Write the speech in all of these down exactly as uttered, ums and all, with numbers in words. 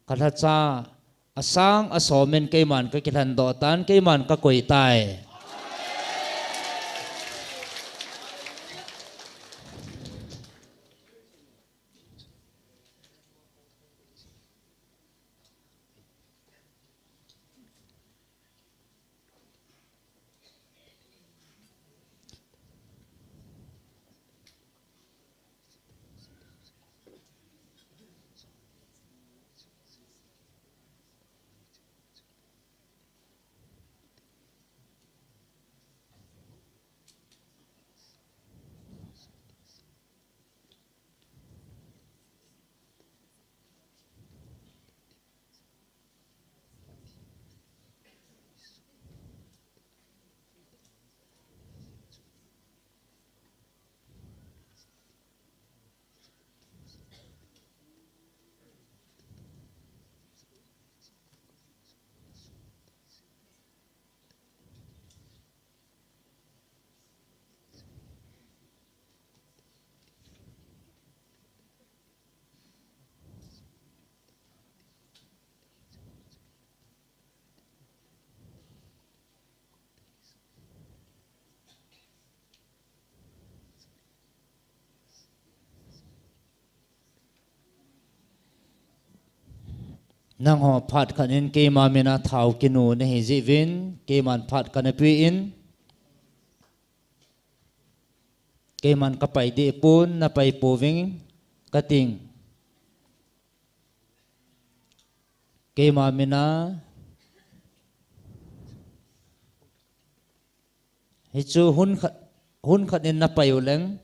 Ka lhacha asang asom in keiman ka kilhan doh tan, keiman ka koi tai. Nangho phat khat in keima mina thao kinu nahi jeh uvin, keiman phat kana pe in, keiman ka pai deh pon, na pai pouving kating. Keima mina hichu hun khat, hun khat in na pai uleng.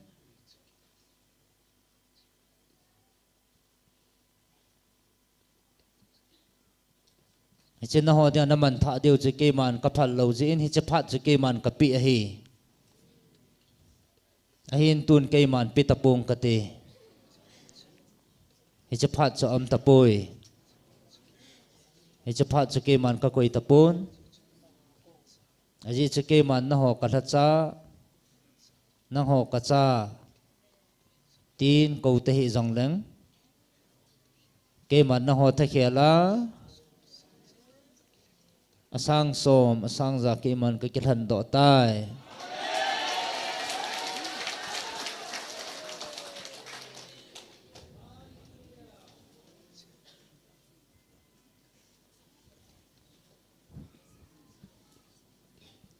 Hiche nangho dinga na manthah diu chu keiman ka phal lou jeh in, hiche phat chu keiman ka pe ahi. Ahin tun keiman pe tapong kate. Hiche phat chu aum tapoi. Hiche phat chu keiman ka koi tapon. Ajeh chu keiman nangho ka lhacha, nangho ka cha, tin kou tahih jongleng, keiman nangho thakhel a, asang som, asang ja keiman ka kilhan doh tai.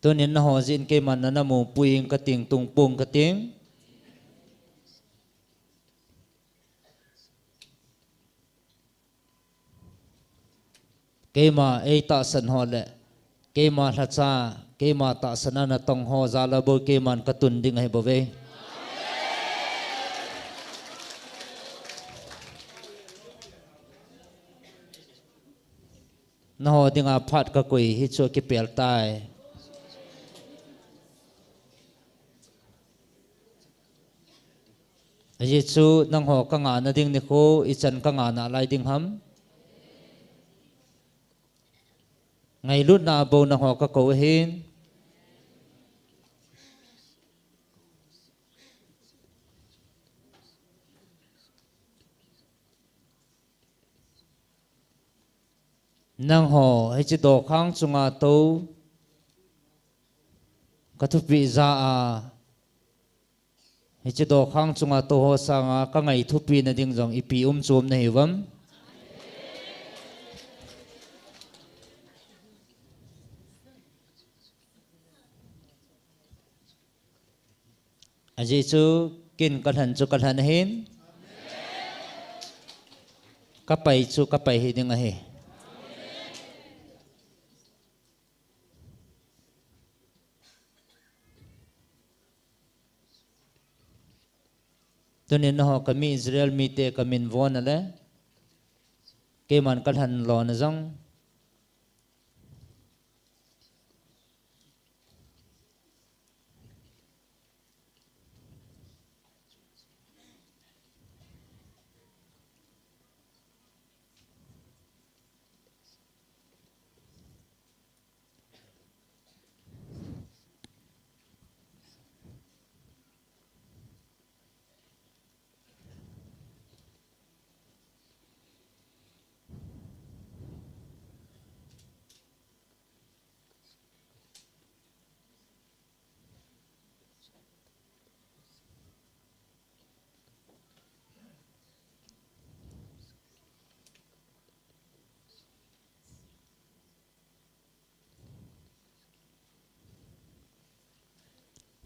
Tunin nangho jeh in keiman na namu pui ing kating, tung pong kating. Keima eitahsan ho le keima lhacha, keima tahsan a natong ho jal a bou keiman katun ding ahi bouve. Nangho dinga phat kakoi hi chu akipel tai. Ajeh chu nangho kangahna ding nikho, ichan kangah nalai ding ham? Ngailutna a bou nangho kakou ahin. Nangho hiche dokhang chunga tou kathupeh jeh a, hiche dokhang chunga tou ho sanga kangai thupeh nading jong ipi um chom nahiuvam? Ajeh chu ken kalhan chu kalhan ahin, kapai chu kapai hiding ahi. Tunin nangho kami Israel mite kamin von ale, keiman kalhan lona jong.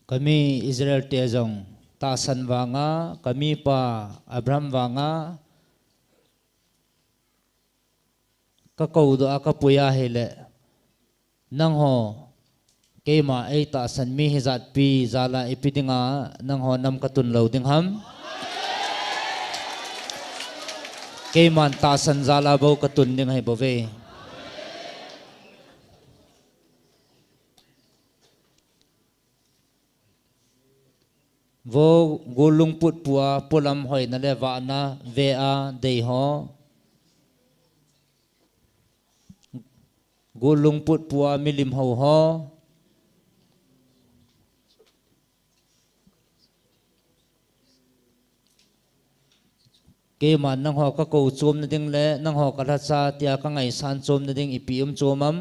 Kami Israel te jong tahsan vanga, kamipa Abraham vanga, kakou doh a kapui ahile, nangho, keima eitahsan mi hijatpi jala ipi dinga nangho nam katun lou ding ham? Keiman tahsan jala bou katun ding ahi bouve. Vo, gul lungput pua, polam hoina le vahna ve a dei ho. Gul lungput pua, milim hou ho. Keiman nangho kakou chom nading le nangho kalhacha tia kangaisan chom nading ipi um chom am?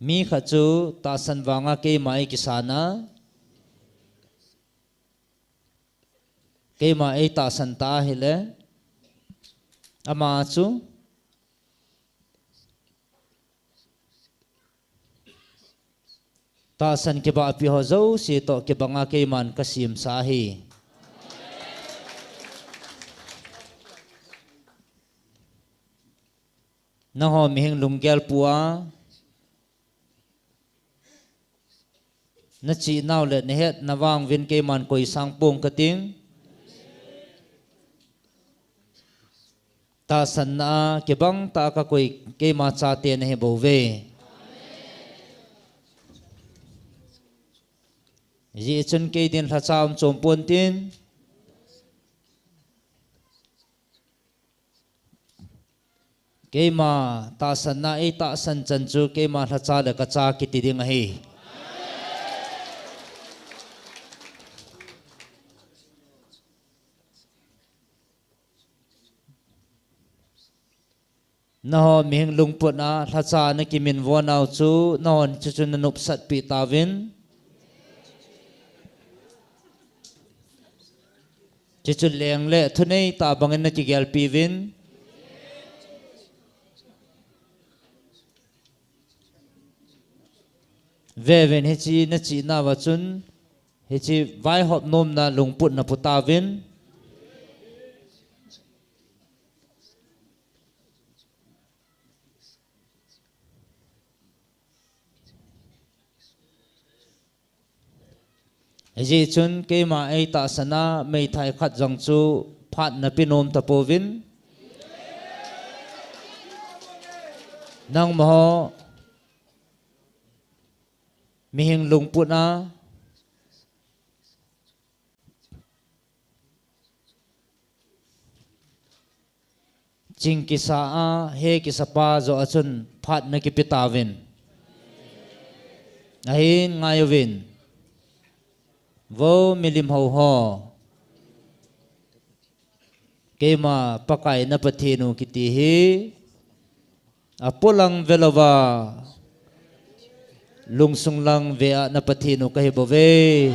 Mi khat chu tahsan vanga keima eikisana, keima eitahsan ta ahile, ama chu tahsan kibahpi ho jouse toh kibanga keiman kasemsa ahi. Nangho mihing lunggel pua, nachihnau le nahetna vang uvin keiman koi sang pong kating. Tahsanna a kibang tah a kakoi keima chate nahi bouve. Hijeh chun kei din lhacha um chom pontin, keima tahsanna eitahsan chan chu keima lhacha le kacha kiti ding ahi. Nangho mihing lungput a lhacha nakiminvo nau chu, nangho chuchu nanopsatpi tauvin. Chuchu leng le thunei tah bangin nakigelpi uvin. Ve uvin, hiche nachihnauva chun, hiche vaihop nomna lungput napu tauvin. Hijeh chun keima eitahsan a meithai khat jong chu phat nape nom tapouvin. Nangmaho mihing lungput a ching kisa a, he kisapa joh a chun phat nakipe tauvin. Ahin ngai uvin. Vo milim hou ho. Keima Pakai na Pathen u kiti hi. Apo lang velouva, lungsung lang ve a na Pathen u kahi bouve.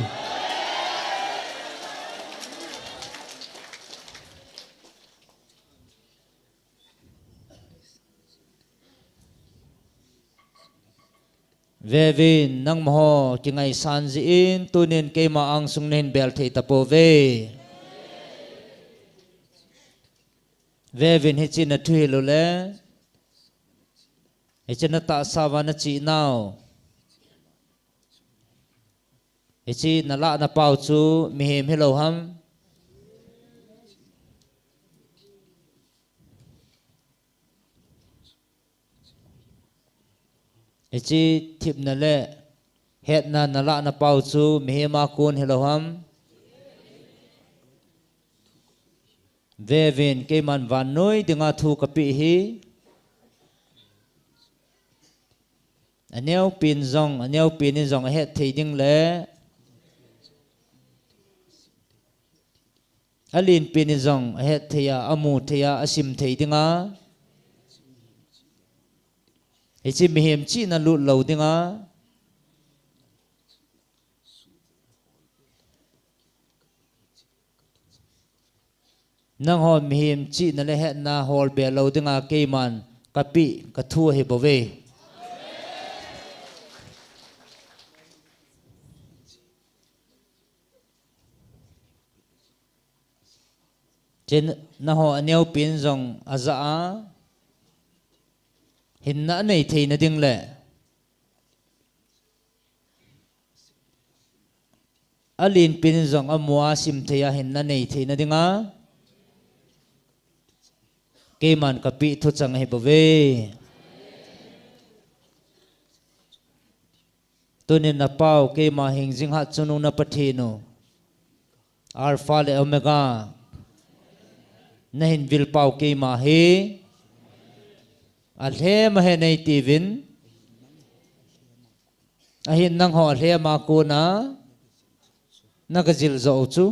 Ve uvin, nangmaho kingaisan jeh in tunin keima angsung nahin bel thei tapouve. Ve uvin, hiche nathu hilou le, hiche natahsa uva nachihnau, hiche nalah napau chu mihem hilou ham? Hiche themna le hetna nalah napau chu mihem a kon hilou ham? Ve uvin, keiman vannoi dinga thu kapeh hi. Aneopen jong, aneopen in jong ahet thei ding le alenpen in jong ahet thei a, amu thei a, asim thei dinga, hiche mihem chihna lut lou dinga, Nangho mihem chihna le hetna holbe lou dinga keiman kapeh kathu ahi bouve. Chun nangho aneopen jong ajah a, hinna anei theina ding le alenpen jong amu a simthei a hinna nei theina dinga keiman kapeh thuchang ahi bouve. Tunin napao keima hingjing hatchungnung na Pathen u, Alpha le Omega, nahin vilpau keima hi, alhem ahi nei tiuvin, ahin nangho alhem a kona nagajil joh u chu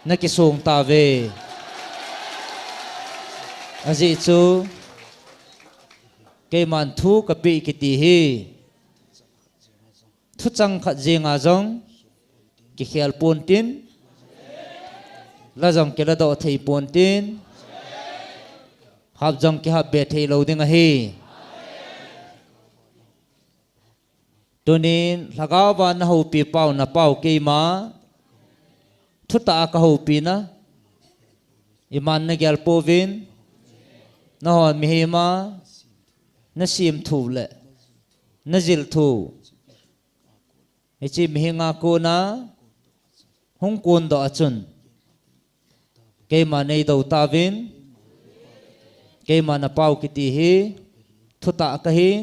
nakisong tauve. Ajeh chu keiman thu kapeh kiti hi thuchang khat jenga jong kikhel pontin, la jong kiladoh thei pontin, hap jong kihapbe thei lou ding ahi. Tunin lhagao va nahoupi pau napao keima thutah a kahoupina, iman nagel pouvin, nahon mihem a nasemthu le najilthu hiche mihem a kona hung kondoh a chun keima neidou tauvin, keima napao kiti hi thutah kahin,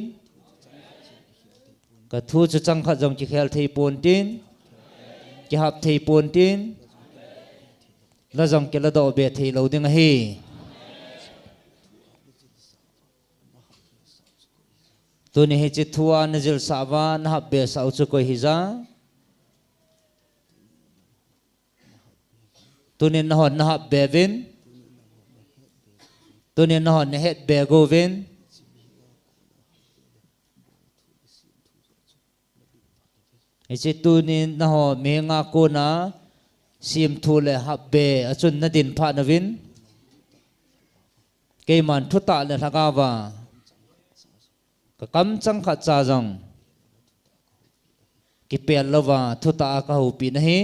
kathu chu changkhat jong kikhel thei pontin, kihap thei pontin, la jong kiladoh be thei lou ding ahi. Tuni hiche thu a najilsah uva nahapbe sah u chu koi hija? Tunin nahon nahapbe uvin, tunin nahon nahetbe uvin. Hiche tunin nahon mihem a kona semthu le hapbe a chun nadin phat nauvin, keiman thutah le lhagao va kakamchang khatcha jong kipel louva thutah a kahoupina hi,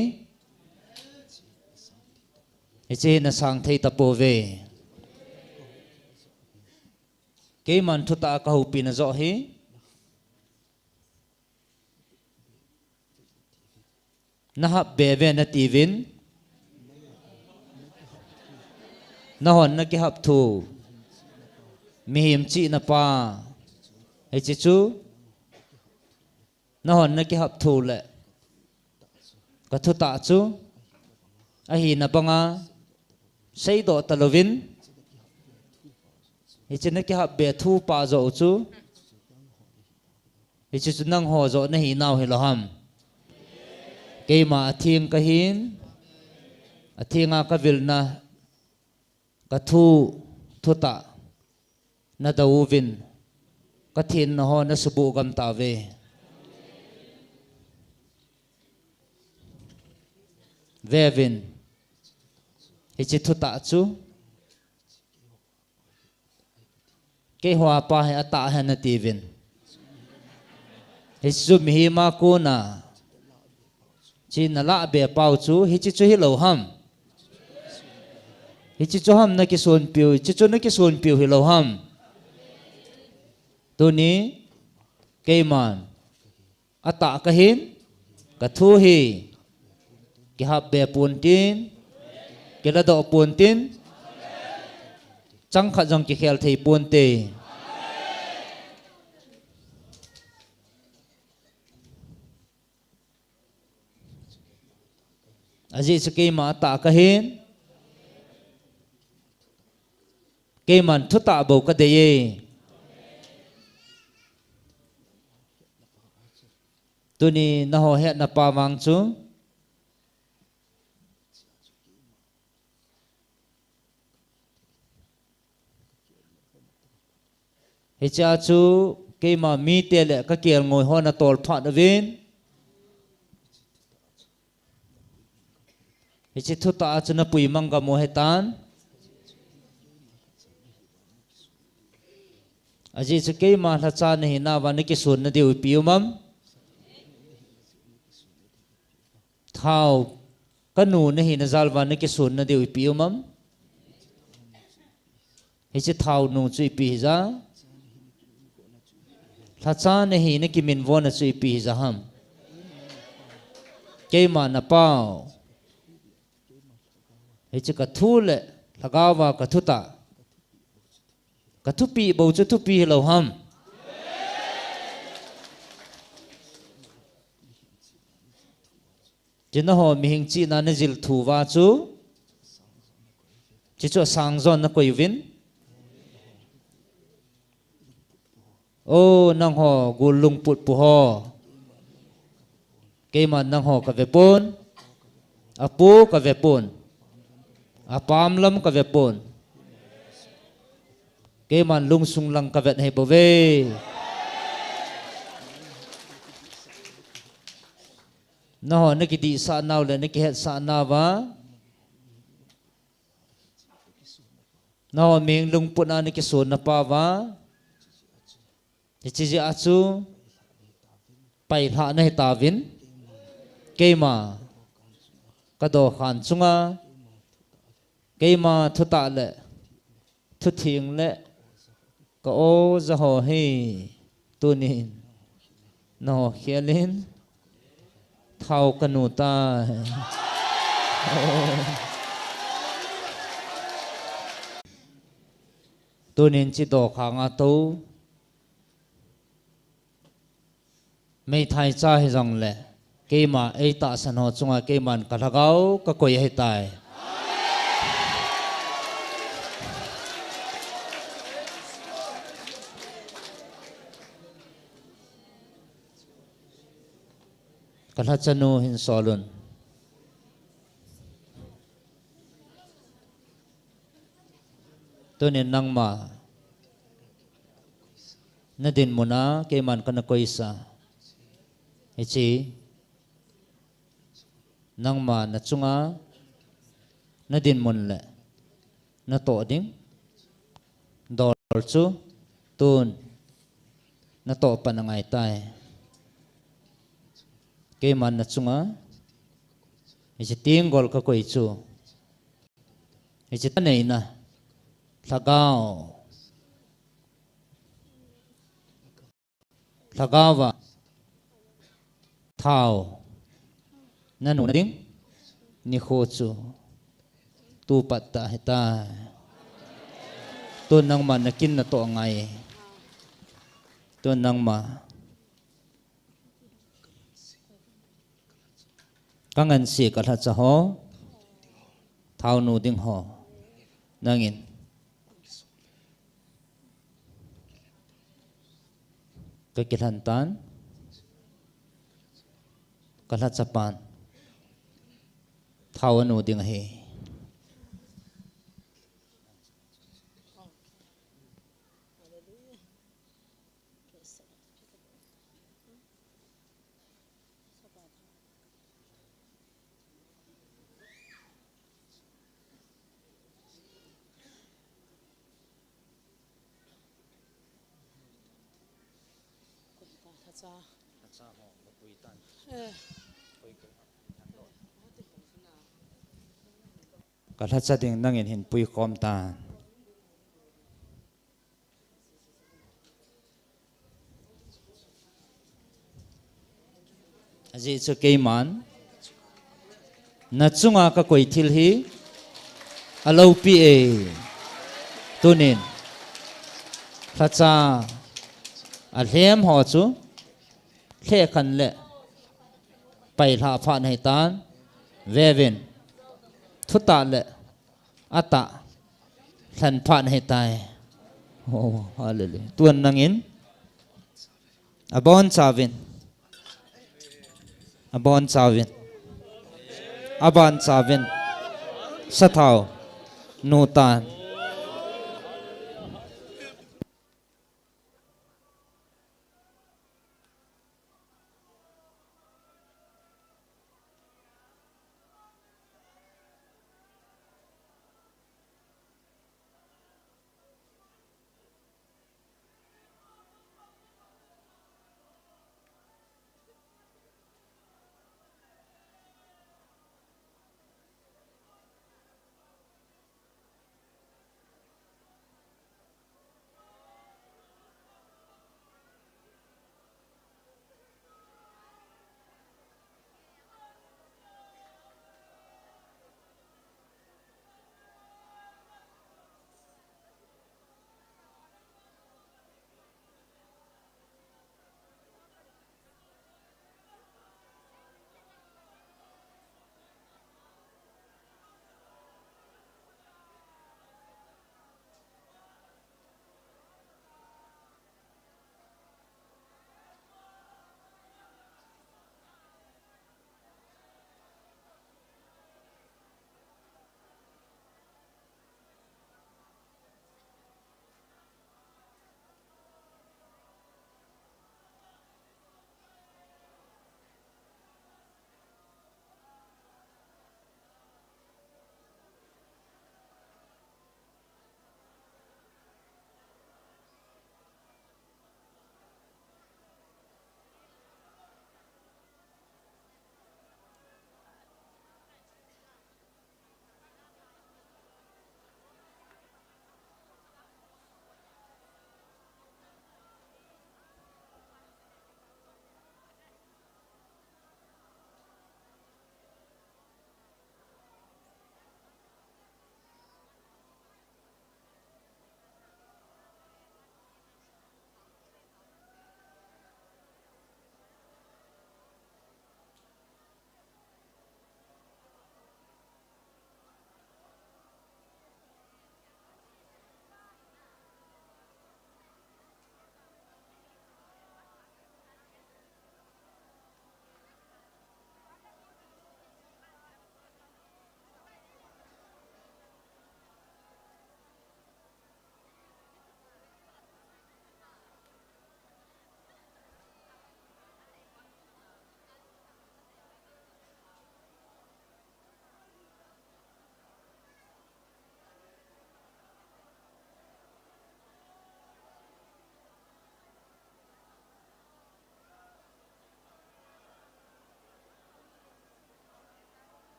hiche hi nasang thei tapouve. Keiman thutah a kahoupina joh hi nahapbe uve natiuvin, nahon nakihapthu mihem chihna pa, hiche chu nahon nakihapthu le kathutah chu ahina banga seidoh talouvin, hiche nakihapbe thupa joh u chu hiche chu nangho joh nahinau hilou ham? Keima atheng kahin, athenga kavilna, kathu, thutah nadou uvin, kathenna ho nasuboh gam tauve. Veuvin, hiche thutah chu keiho a pa hi atah ahi natiuvin, hiche chu mihem a kona hiche nalahbe pau chu hiche chu hilou ham? Hiche chu ham nakisonpiu, hiche chu nakisonpiu hilou ham? Tuni keiman atah kahin, kathu hi kihapbe pontin, kiladoh pontin, changkhat jong kikhel thei ponte. Ajeh chu keima atah kahin, keiman thutah bou kadeiye. Tuni nangho hetna pa vang chu hichea chu keima mite le kakelngoi ho natol phat uvin, Hiche thutah a chu napui mang gam u ahitan. Ajeh chu keima lhacha nahinauva nakisonna diu ipi um am? Thao kanu nahina jal uva nakisonna diu ipi um am? Hiche thao nu chu ipi hija? Lhacha nahina kiminvona chu ipi hija ham? Keima napao. Hiche kathu le lhagaova kathutah. Kathupeh bou chu thupi hilou ham? Hiche nangho mihem chihna najil thu uva chu. Hiche chu asang jon nakoi uvin. O, nangho gul lungput pu ho. Keiman nangho kavepon. Apo kavepon. Apam lam kavepon. Keiman lungsung lang kavet hibouve. Nangho nakidihsah nau le nakihetsah nauva. Nangho mihem lungput a nakisonna pauva. Hiche jeh a chu pailhah nahitauvin. Keima kadokhang chunga. Keima thutah le thutheng le ka-o jaho hi tunin nangho khel in thao kanu tai. Tunin hiche dokhang a tou. Meithai cha hijongle, keima eitahsan ho chunga keiman kalhagao kakoi ahitai. Kalhachanu hin solun. Tunin nangma nadinmun a keiman kana koisa. Hiche nangma nachunga nadinmun le natoh ding dol chu tun natoh pan angaitai. Keiman nachunga hiche tenggol kakoi chu. Hiche thaneina, lhagao, lhagaova thao nanu nading nikho chu tupat tah ahitai. Tun nangma nakin natoh angai. Tun nangma kanganse kalhacha ho, thaonu ding ho, nangin kakilhen tan, kalhachapan thao anu ding ahi. Kalhacha ding nangin hin puikhom tan. Ajeh chu keiman nachunga kakoi thil hi aloupi e. Tunin lhacha alhem ho chu lhekhan le pailhah phat nahitan, veuvin, thutah le atah lhen phat nahitai. Oh, hallelujah. Tun nangin abonchauvin, abonchauvin, abonchauvin sathao nu tan.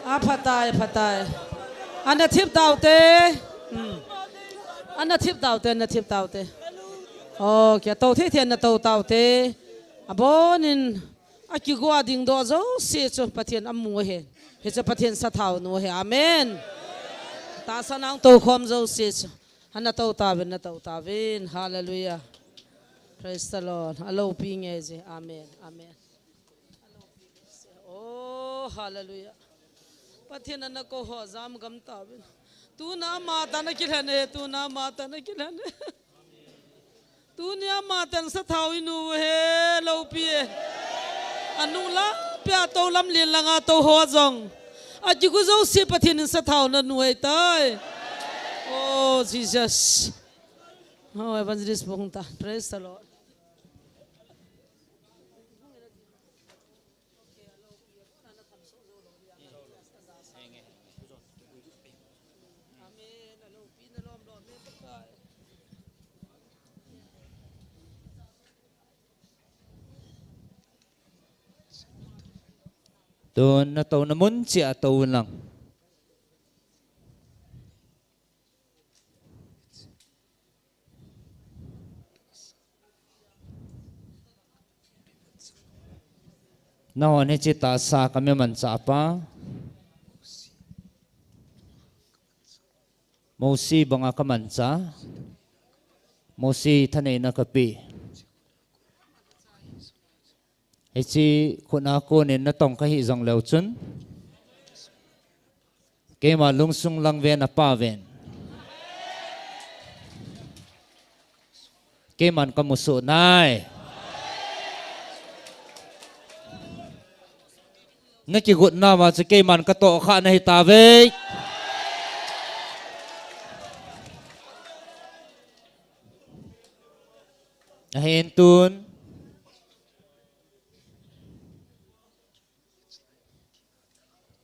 A phatai, phatai. Ana thip taute. Hmm. Ana thip taute, ana thip taute. Okay, tou thei thei ana tou taute. Abonin, akigo a dingdoh jouse chu Pathen amu ahi. Hichu Pathen sathau nu ahi. Amen. Tahsa nang tou khom jouse chu. Ana tou tauvin, ana tou tauvin. Hallelujah. Praise the Lord. Aloupi nge je. Amen. Amen. Oh, hallelujah. Pathen in ana kou ho jam gam tauvin. Tuna ama tah ana kilhen e, tuna ama tah ana kilhen e. Tunia ama tah in sathau inu he, loupi e. Anung lampi a tou lamlen langa tou ho jong. Akigo jouse Pathen in sathau na nu ahitai. Oh, Jesus. Oh, Evangelist Bungta. Praise the Lord. Tun natouna mun cheh a tou un lang. Nahon hiche tahsa a kamin manchah pa. Mosi banga kamanchah. Mosi thaneina kapeh. Hiche khut a konin natong kahi jong leu chun. Keima lungsung lang ven apa ven. Keiman kamusoh nai. Nakigotna uva chu keiman katoh kha nahi tauve. Ahin tun.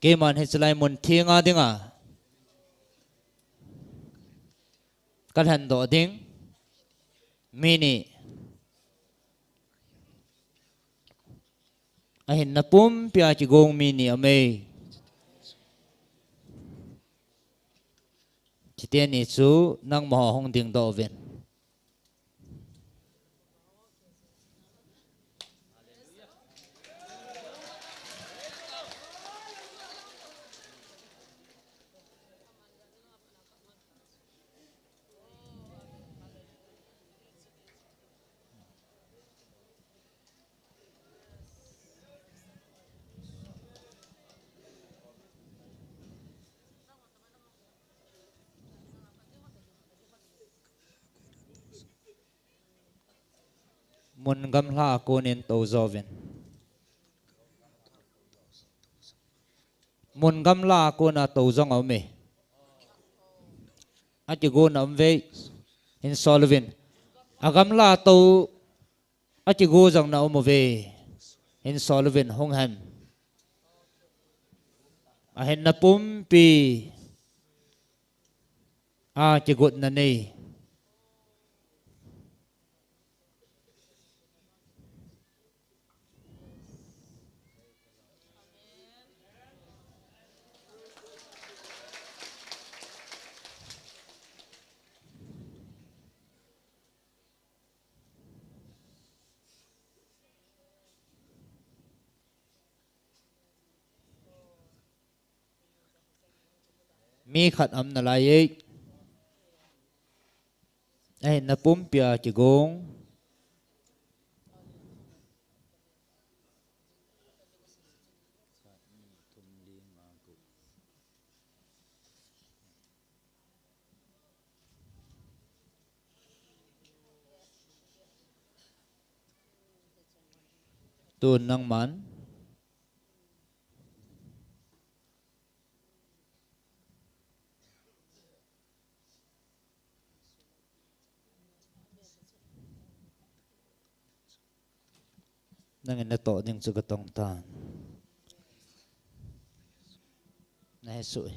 Keiman hichelai mun thenga dinga kalhendoh ding mi ni. Ahinna pumpia kigong mi ni aume. Chuteni chu nangma ho hung dingdoh uvin. Mun gamla a konin tou jouvin. Mun gamla a kona tou jong aume. Akigona um uve. Hinsol uvin. Agamla tou akigo jong na um uve. Hinsol uvin hung hen. Ahinna pumpi. Akigotna nei. Mi khat aum nalai e. Ahinna pumpia kigong. Tun nangman. Nangin natoh ding chu katong tan. Nahe suh e.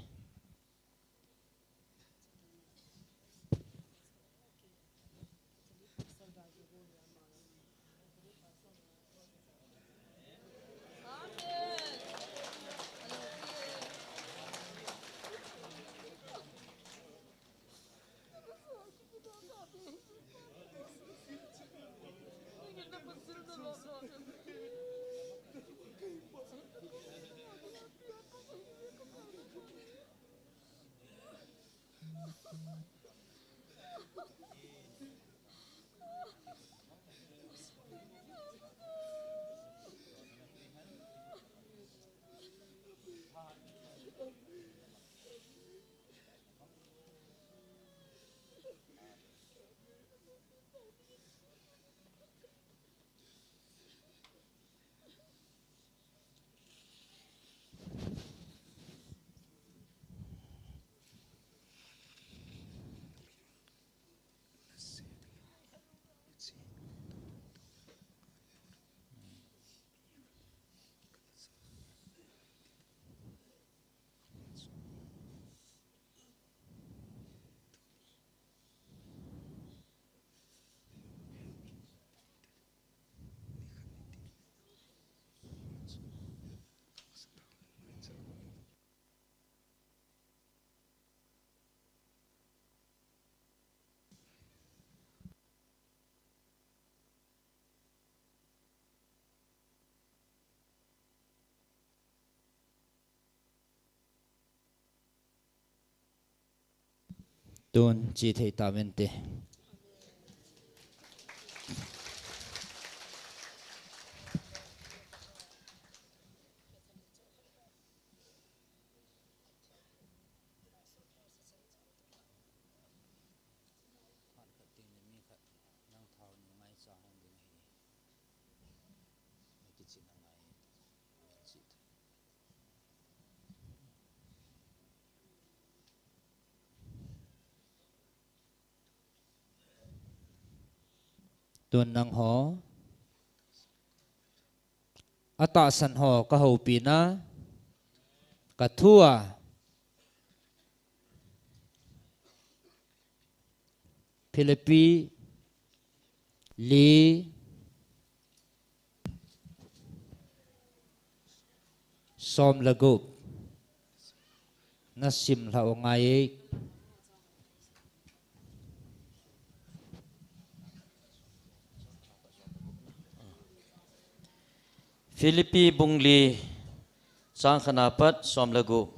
Tun chi thei ta mente. Tun nangho, atahsan ho kahoupi na, kathua, Philippi li, som le gup. Nasim lha u ngai. Philippi bung li, chang khatna pat som le gup.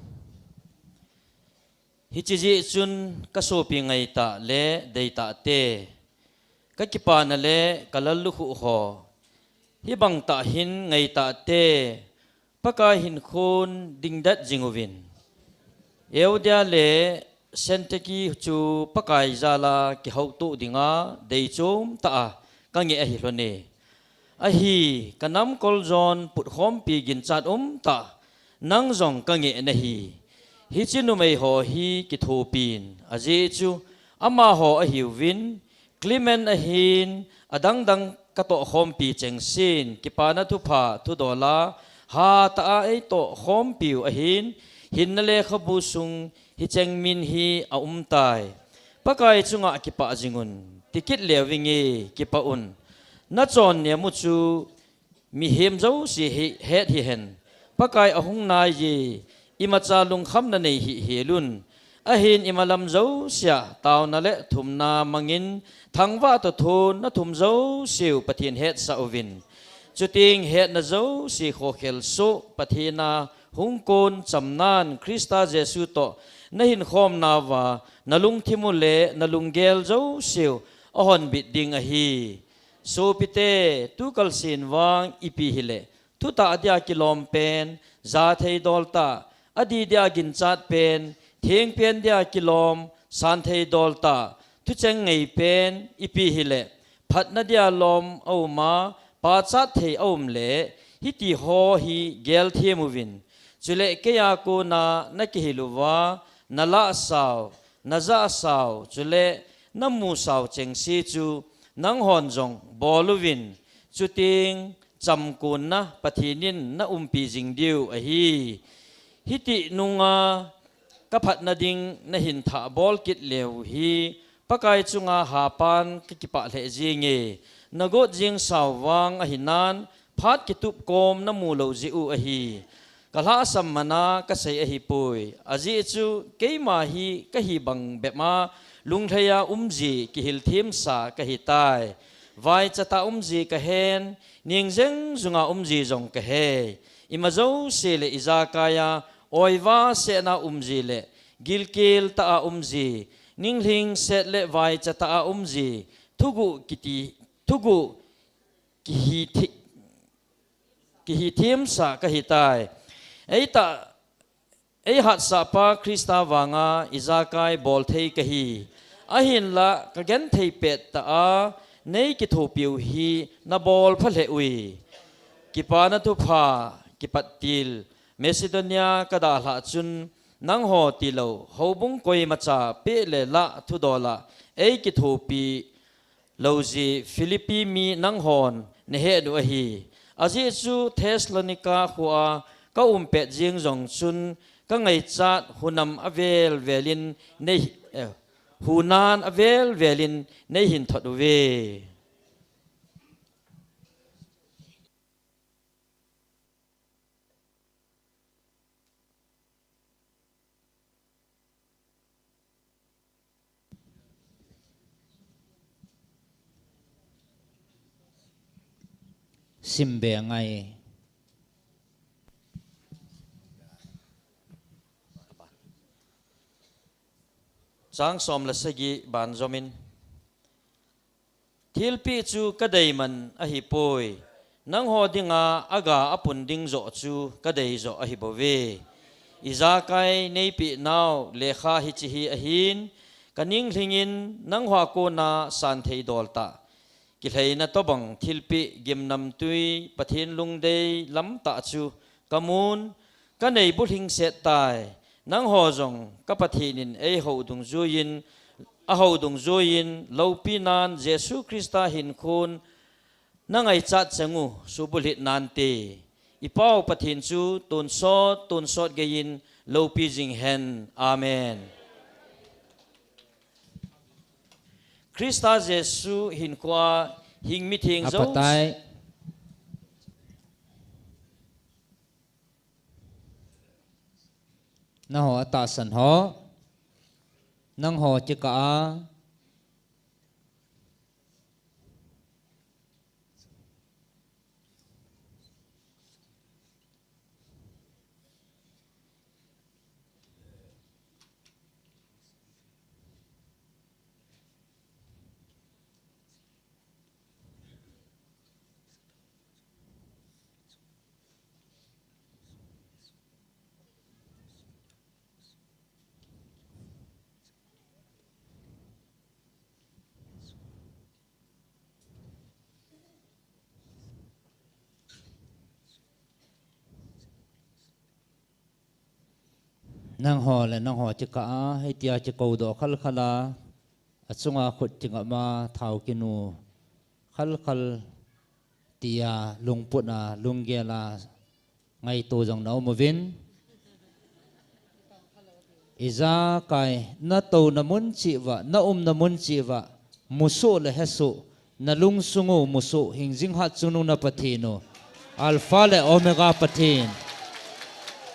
Hiche jeh chun kasopi ngaitah le deitah te, kakipana le kalallukhuh ho, hibang tah hin ngaitah te, Pakai hinkhon dingdet jing uvin. Euodia le Syntyche chu Pakai jal a kihoutoh dinga deichom tah a kangeh ahi lhon e. Ahi, kanamkol jon putkhompi ginchat umtah, nang jong kangeh nahi. Hiche numei ho hi kithopin, ajeh chu amaho ahiuvin, Clement ahin, adangdang katohkhompi chengsen, kipana thupha thudol a hatah a eitohkhompiu ahin, hinna lekhabu sung hicheng min hi aumtai. Pakai chunga kipah jingun, tikit leuvinge, kipah un. Nachon nemu chu mihem jouse hi het hihen. Pakai ahung naiye, imacha lungkhamna nei hih helun. Ahin imalam jousea taona le thumna mangin thangvah toh thon nathum jouseu Pathen hetsah uvin. Chuteng hetna jouse khokhel soh Pathen a hung kon chamnan Christa Jesu toh nahinkhomnauva nalungthimu le nalunggel jouseu ahonbit ding ahi. Sopite, tukalsen vang ipi hile, thutah dia kilom pen, jathei dol tah, adi dia ginchat pen, thengpen dia kilom, santhei dol tah, thucheng ngeipen, ipi hile, phatna dia lom auma, pachat thei aum le, hitiho hi gelthem uvin. Chule keiya kona nakihil uva, nalahsau, najahsau, chule namusau chengse chu nanghon jong bol uvin, chuteng chamkonna Pathen in naumpi jing diu ahi. Hiti nunga kaphatna ding nahin thah bol kit leu hi, Pakai chunga hapan kakipah lheh jenge. Nagot jingsau vang ahinan, phat kitup kom namu lou jeh u ahi. Kalhahsam mana kasei ahipoi. Ajeh chu keima hi kahi bang bep a, lunglhaiya umji kihilthemsa kahitai. Vaichatah umji kahen, ning jeng junga umji jong kahei. Ima jouse le ijakaiya, oiva sehna umji le, gilkel tah a umji, ninglhing set le vai chata a umji, thugu kiti, thugu kihi thi-, kihi thimsa kahi tai. Eita, ei hatsapa Krista vanga ijakai bol thei kahi. Ahinla, ka genthei pet ta a, nei kithopiu hi na bol pha lheh ui. Kipana thupha, kipat til, Macedonia ka dalhah chun, nangho tilou, houbung koimacha peh le lah thudola, ei kithopi, louji Philippi mi nanghon, na het u ahi. Ajeh chu Thessalonica khoa ka um pet jing jong chun ka ngaichat hunam avel velin nei, eh, hunan avel velin nei hin thot uve. Simbe ngai. Chang som le sagi ban jomin. Thilpeh chu ka deiman ahipoi. Nangho dinga aga apun ding joh chu ka dei joh ahi bouve. Ijakai neipeh nau lekha hiche hi ahin, ka ninglhingin nangho a kona santhei dol tah, kilheina tobang thilpeh gimnamtui Pathen lungdei lam tah chu ka mun, ka nei bulhing set tai. Nangho jong ka Pathen in ei hou dungjuiyin, a hou dungjuiyin, loupi nan Jesu Krista hinkhun na ngaichat cheng u subulhit nante. I Pau Pathen chu tonsot, tonsot geiyin loupi jing hen. Amen. Krista Jesu hinkhua hing mitheng jo. Apatai. Nangho atahsan ho. Nangho kikah a. Nangho le nangho kikah a, hitia kikoudoh khalkhal a, achunga khut kingap a, thao kinu khalkhal tia, lungput a, lunggel a, ngaito jong na um uvin. Ijakai, na touna mun cheh uva, na umna mun cheh uva, musoh le hesoh, na lungsung u musoh, hingjing hatchungnung na Pathen u, Alpha le Omega Pathen.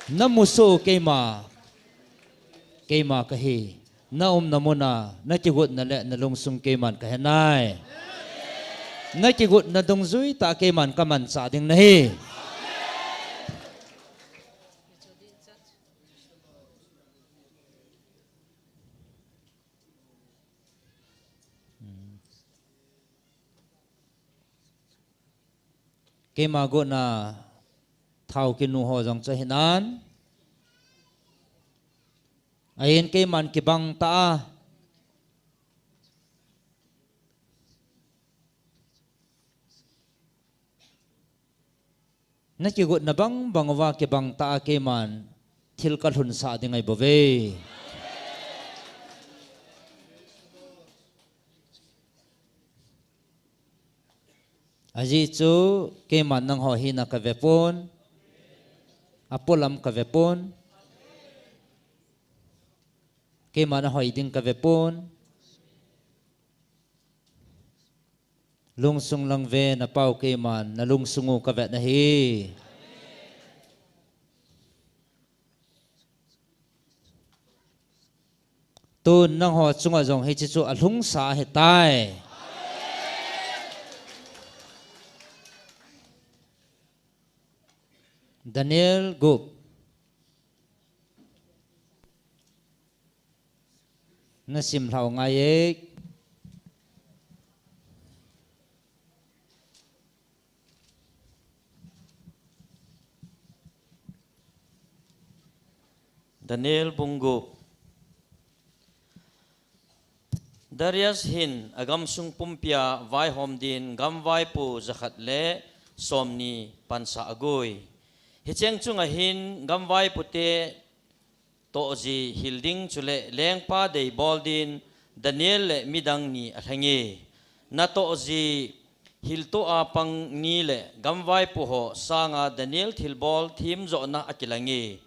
Na musoh u keima, keima kahi. Na umna mun a, na kigotna le na lungsung keiman kahe nai. Na kigotna dungjui tah keiman kamanchah ding nahi. Keima gotna thao kinu ho jong chu hinan. Ahin keiman kibang tah a. Na kigotna bang bang uva kibang tah a keiman thil kalhunsah ding ahi bouve. Ajeh chu keiman nangho hina kave pon, apolam kave pon, keiman ahoi ding kave pon. Lungsung lang ve, na Pau keiman na lungsung u kavet nahi. Tun nangho chunga jong hiche chu alhungsa ahitai. Daniel gup. Na sim lhau ngai e. Daniel bung gup. Darius hin a gamsung pumpia vaihom din gamvaipo jakhat le somni pansa agui. Hicheng chunga hin gamvaipute tohji hil ding chule lengpa dei bol din Daniel le midang ni alheng e. Na tohji hiltoh a pang ni le gamvaipo ho sanga Daniel thilbol themjohna akilang e.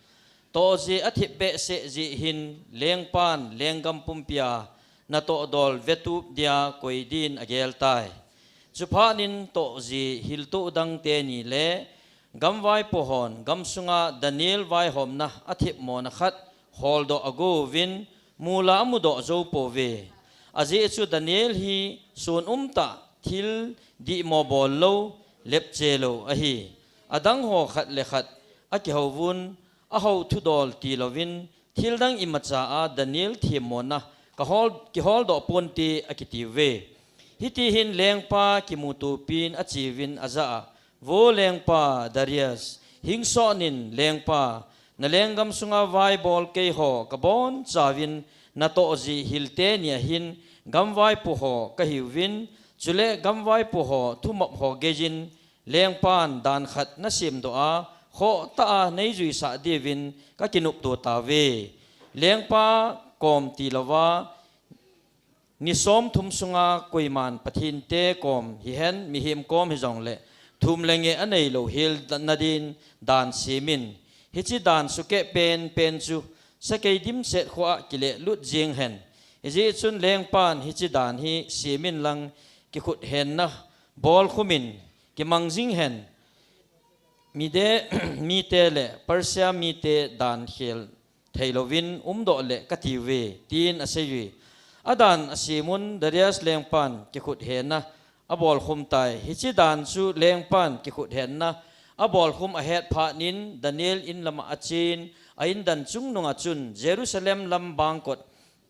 Tohji athip behseh jeh hin lengpan lenggam pumpia natoh dol vetup dia koi din agel tai. Chuphat in tohji hiltoh dang teni le gamvaipo hon gamsunga Daniel vaihomna athipmona khat holdoh agouvin mula amudoh jou pouve. Ajeh chu Daniel hi sun umtah, thil dihmo bol lou, lepche lou ahi. Adang ho khat le khat akihouvun, ahou thudol tilouvin, thildang imacha a Daniel themmona kahol, kiholdoh ponte akitiuve. Hitihin lengpa kimutopin acheuvin ajah a, Vo lengpa Darius, hingsonin lengpa, na lenggam sunga vaibol keiho kabonchauvin natohji hil teni ahin gamvaipo ho kahiuvin, chule gamvaipo ho thumop ho geiyin lengpan dan khat nasemdoh a, khohtah a neijuisah diuvin kakinopto tauve. Lengpa kom tilouva, ni somthum sunga koiman Pathen te kom hihen, mihem kom hijongle, thum le ngeh aneilou hel nadin dan semin. Hiche dan sukeh penpen chu sakei dimset khoa kilehlut jeng hen. Hijeh chun lengpan hiche dan hi semin lang kikhut henna bolkhumin kimang jing hen. Mede mite le Persia mite dan khel theilouvin umdoh le katiuve, tin aseiye. Adan asemun Darius lengpan kikhut henna abolkhum tai. Hiche dan chu lengpan kikhut henna abolkhum ahet phatnin Daniel in lama achen, a indan chungnunga chun Jerusalem lam bangkot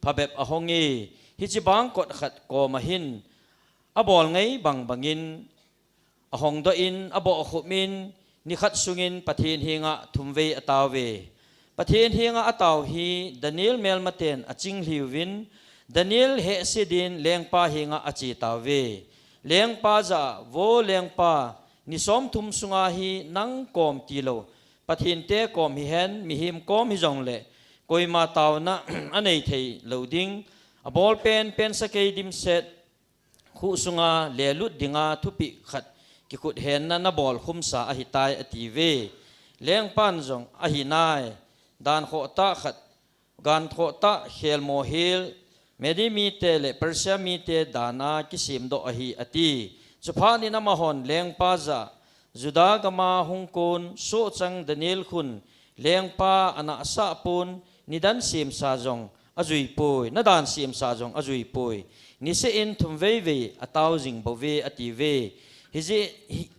phabep ahong e. Hiche bangkot khat koma hin abol ngai bang bangin ahongdoh in, abohkhum in, nikhat sungin Pathen henga thumvei ataove. Pathen henga atao hi Daniel melmaten achinglhiuvin, Daniel hehse din lengpa henga achetauve. Lengpa jah a, Vo lengpa, ni somthum sunga hi nang kom tilou, Pathen te kom hihen, mihem kom hijongle, koima taona anei theilou ding, abol penpen sakei dimset khuh sunga lelut dinga thupeh khat kikhut henna nabolkhumsa ahitai, atiuve. Lengpan jong, Ahinai, dan khohtah khat, gan khohtah khelmo hel, Mede mite le Persia mite dan a kisemdoh ahi, ati. Chuphatnin amahon lengpa jah a, Juda gama hungkon sohchang Daniel khun lengpa anahsah pon, nidan semsa jong ajuipoi, nadan semsa jong ajuipoi. Niseh in thumvei vei atao jing bouve, atiuve. Hijeh, hi,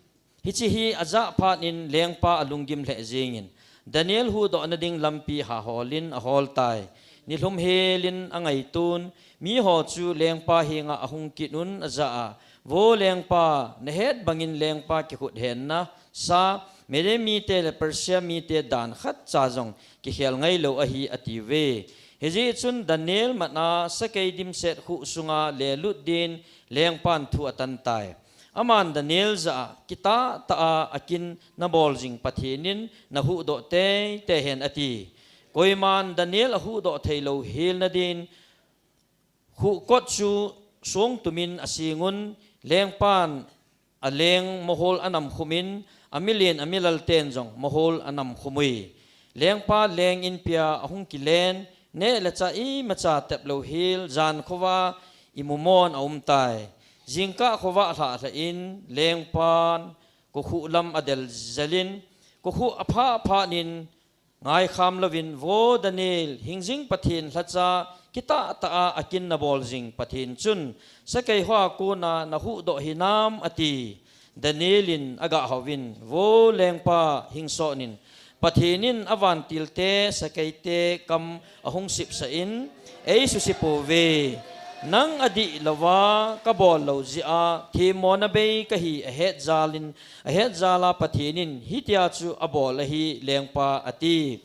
hiche hi ajah phatnin lengpa alunggim lheh jengin, Daniel huhdohna ding lampi haholin aholtai. Nilhum helin angaitun, miho chu lengpa henga ahung kitun ajah a, Vo lengpa, nahet bangin lengpa kikhut henna sa, Mede mite le Persia mite dan khatcha jong kikhel ngailou ahi, atiuve. Hijeh chun Daniel matna sakei dimset khuh sunga lelut din lengpan thu atantai. Aman Daniel jah a, Kitah tah a akin nabol jing Pathen in nahuhdoh teitei hen, ati. Koiman Daniel ahuhdoh theilou hel nadin, khuh kot chu songtumin asengun, lengpan aleng mohol anamkhumin, amilen amilal ten jong mohol anamkhum ui. Lengpa leng inpia ahung kilen, neh le chah imacha teplou hel, jan khovah a imumon aumtai. Jingkah khovah lhah lhah in, lengpan kokhuh lam adel jelin, kokhuh aphah phatnin, ngaikham louvin, Vo Daniel, hingjing Pathen lhacha, kitah tah a akin nabol jing Pathen chun, sakei hoa kona nahuhdoh hinam, ati. Daniel in agah houvin, Vo lengpa, hingsonin, Pathen in avantilte sakeite kam ahung sipsah in, eisuse pouve. Nang adih louva kabol lou jeh a themmona bei kahi ahet jal in, ahet jal a Pathen in hitia chu abol ahi lengpa, ati.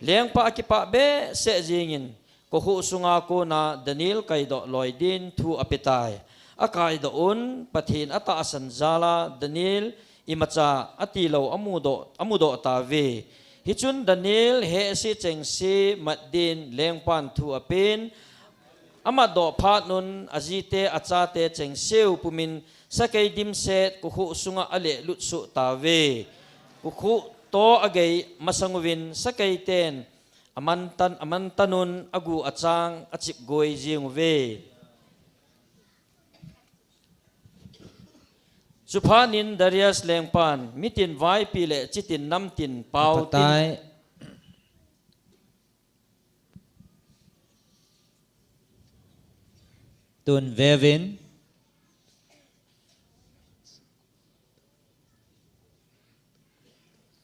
Lengpa akipah behseh jengin, kokhuh sunga kona Daniel kaidoh loi din thu apetai. Akaidoh un, Pathen atahsan jal a Daniel imacha atilou amudoh, amudoh tauve. Hichun Daniel hehse chengse mat din lengpan thu apen, amatdoh phat un ajite achate chengseu pumin sakei dimset kokhuh sunga alehlut soh tauve. Kokhuh toh agei masang uvin sakeiten amantan, amantan un agu achang achipgoi jeng uve. Chuphat in Darius lengpan mitin vaipi le chitin namtin pao tin. Patai. Tun veuvin.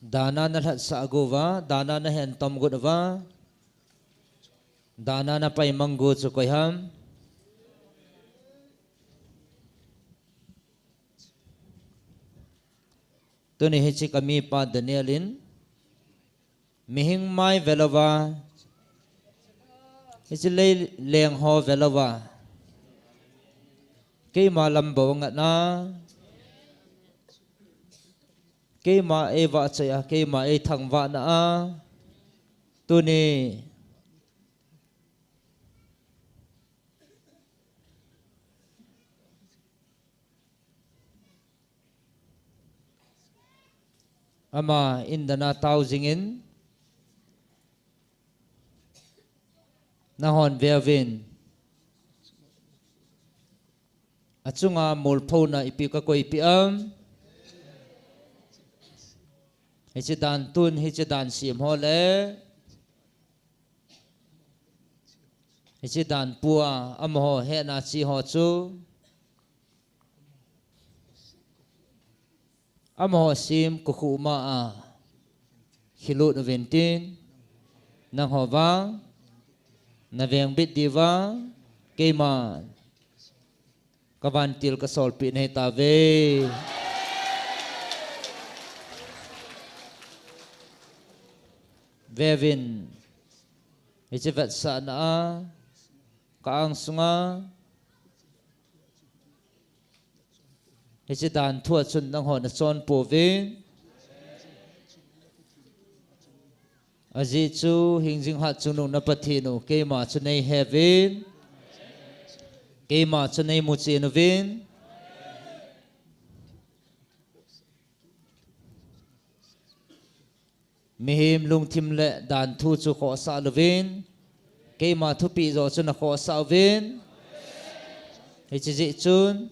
Dan a nalhatsah got uva, dan a nahen tom got uva, dan a napai mang got chu koi ham? Tuni hiche kamipa Daniel in mihing mai velouva, hiche lei leng ho velouva, keima lam bou angat na, keima eivahchoi a, keima eithangvah na a, tuni ama indan a tao jingin, nahon veuvin. Achunga molphona ipi kakoipeh am? Hiche dan tun, hiche dan sem ho le hiche dan pua amaho hena che ho chu, amaho sem kokhuh ma a khilut uvin tin, nangho vang navengbit diuva keiman kavantil kasolpeh nahi tauve. Veuvin, hiche vetsahna a ka-ang sunga hiche dan thua chun nangho nachon pouvin. Ajeh chu hingjing hatchungnung na Pathen u keima chu neiheuvin, keima chu neimuchen uvin. Mihem lungthim le dan thu chu khohsah louvin, keima thupeh jo chu nakhohsah uvin. Hiche jeh chun,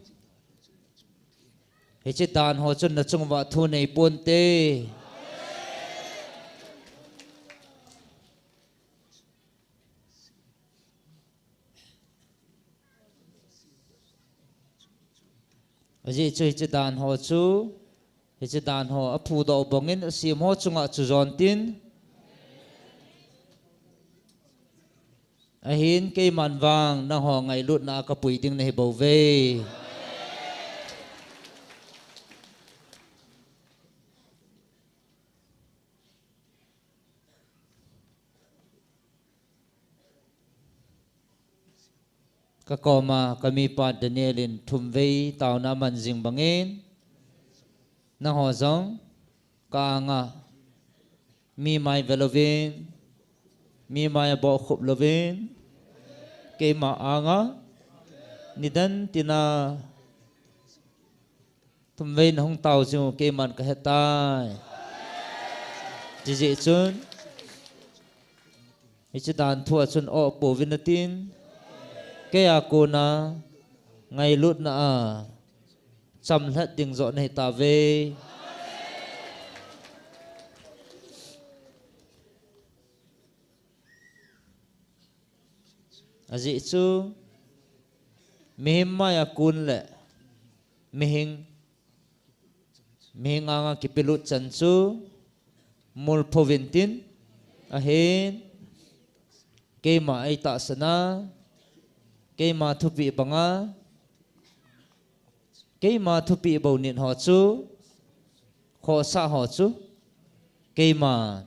hiche dan ho chun nachung uva thu neiponte. Ajeh chu hiche dan ho chu, hiche dan ho aphudoh bangin asem ho chunga chu jon tin. Ahin keiman vang nangho ngailutna a kapui ding nahi bouve. Kakoma kamipa Daniel in thumvei taona aman jing bangin, nangho jong ka-anga mi mai ve louvin, mi mai abohkhup louvin, keima anga nidan tina thumvei nahung tao jing u keiman kahetai. Hijeh chun, hiche dan thua chun oh pouvin natin, keia kona ngailutna a chamlhat ding joh nahitauve. Ajeh chu, mihem maia kon le mihing, mihing anga kipelut chan chu, Mulpho vintin ahin, keima eitahsan a, keima thupeh banga, keima thupeh bou nit ho chu, khohsah ho chu, keiman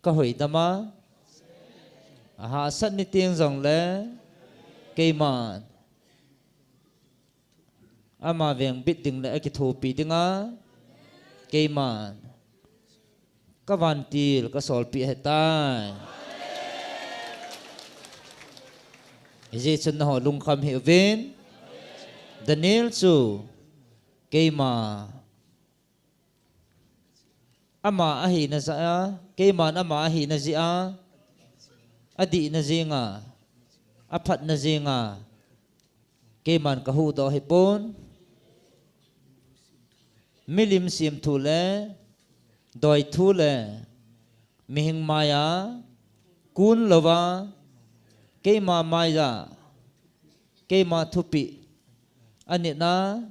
kahuhdoh a, ahahsat niteng jongle, keiman ama vengbit ding le akithopi dinga, keiman kavantil kasolpeh ahitai. Hijeh chun nangho lungkham hih uvin, Daniel chu keima ama ahina jeh a, keiman ama ahina jeh a, adihna jeng a, aphatna jeng a, keiman kahuhdoh ahipon. Milim semthu le, doithu le, mihing maiya kun louva, keima maiya, keima thupeh anit a,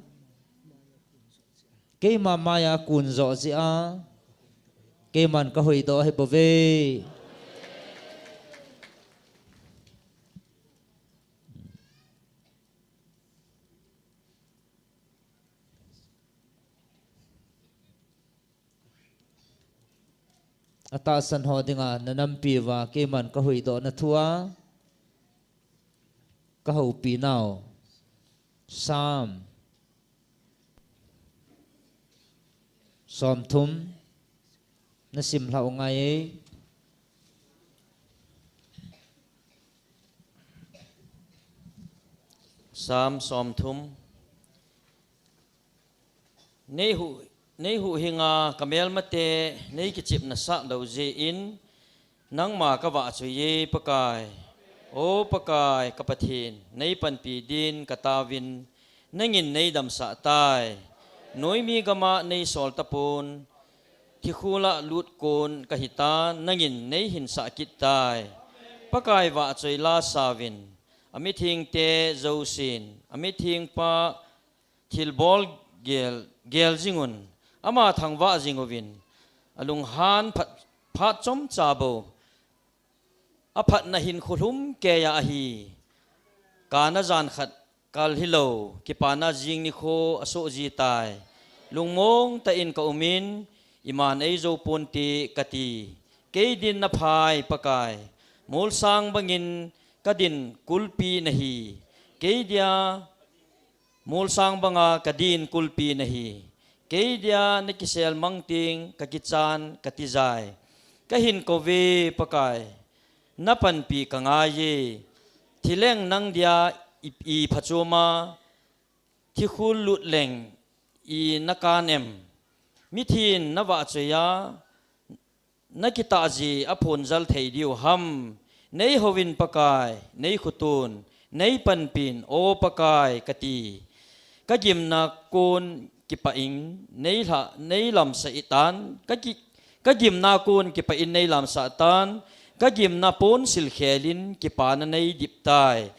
keima maiya kun joh jeh a, keiman kahuhdoh ahibouve. Atahsan ho dinga nanampi uva keiman kahuhdoh na thua kahoupi nau. Psalm somthum nasim lhah u ngai e. Psalm somthum. Nei hu, nei huhhinga kamelmate nei kichepna sah lou jeh in, nangma kavahchoi e Pakai. O Pakai, ka Pathen, nei panpi din kataovin, nangin nei damsah tai. Noimi gama nei sol tapon, thikhul a lut kon kahitan, nangin nei hinsah kit tai. Pakai vahchoi la sauvin, amithengte jousen, amithengpa thilbol gel, gel jingun, ama thangvah jinguvin, alunghan phat, phat chomcha bou, aphatna hinkho lhumkeiya ahi. Kana jan khat kal hilou, kipana jing nikho asoh ji tai. Lungmong tah in kaumin, iman eijou ponte kati. Kei din naphai Pakai, molsang bangin kadin kulpi nahi. Kei dia molsang banga kadin kulpi nahi. Kei dia nakisel mang teng kakichan katijai. Kahin kouve Pakai, napanpi kangai e. Thileng nang dia i, iphachom a, thikhul lut leng ina kan em? Mithin navahchoi a, nakitah ji aphonjal thei diu ham? Nei houvin Pakai, nei khotun, nei panpin, O Pakai, kati. Kagimna kon kipah in, nei lha, nei lamsah tan, kaki, kagimna kon kipah in nei lamsah tan, kagimna ponsil khelin kipana nei dip tai.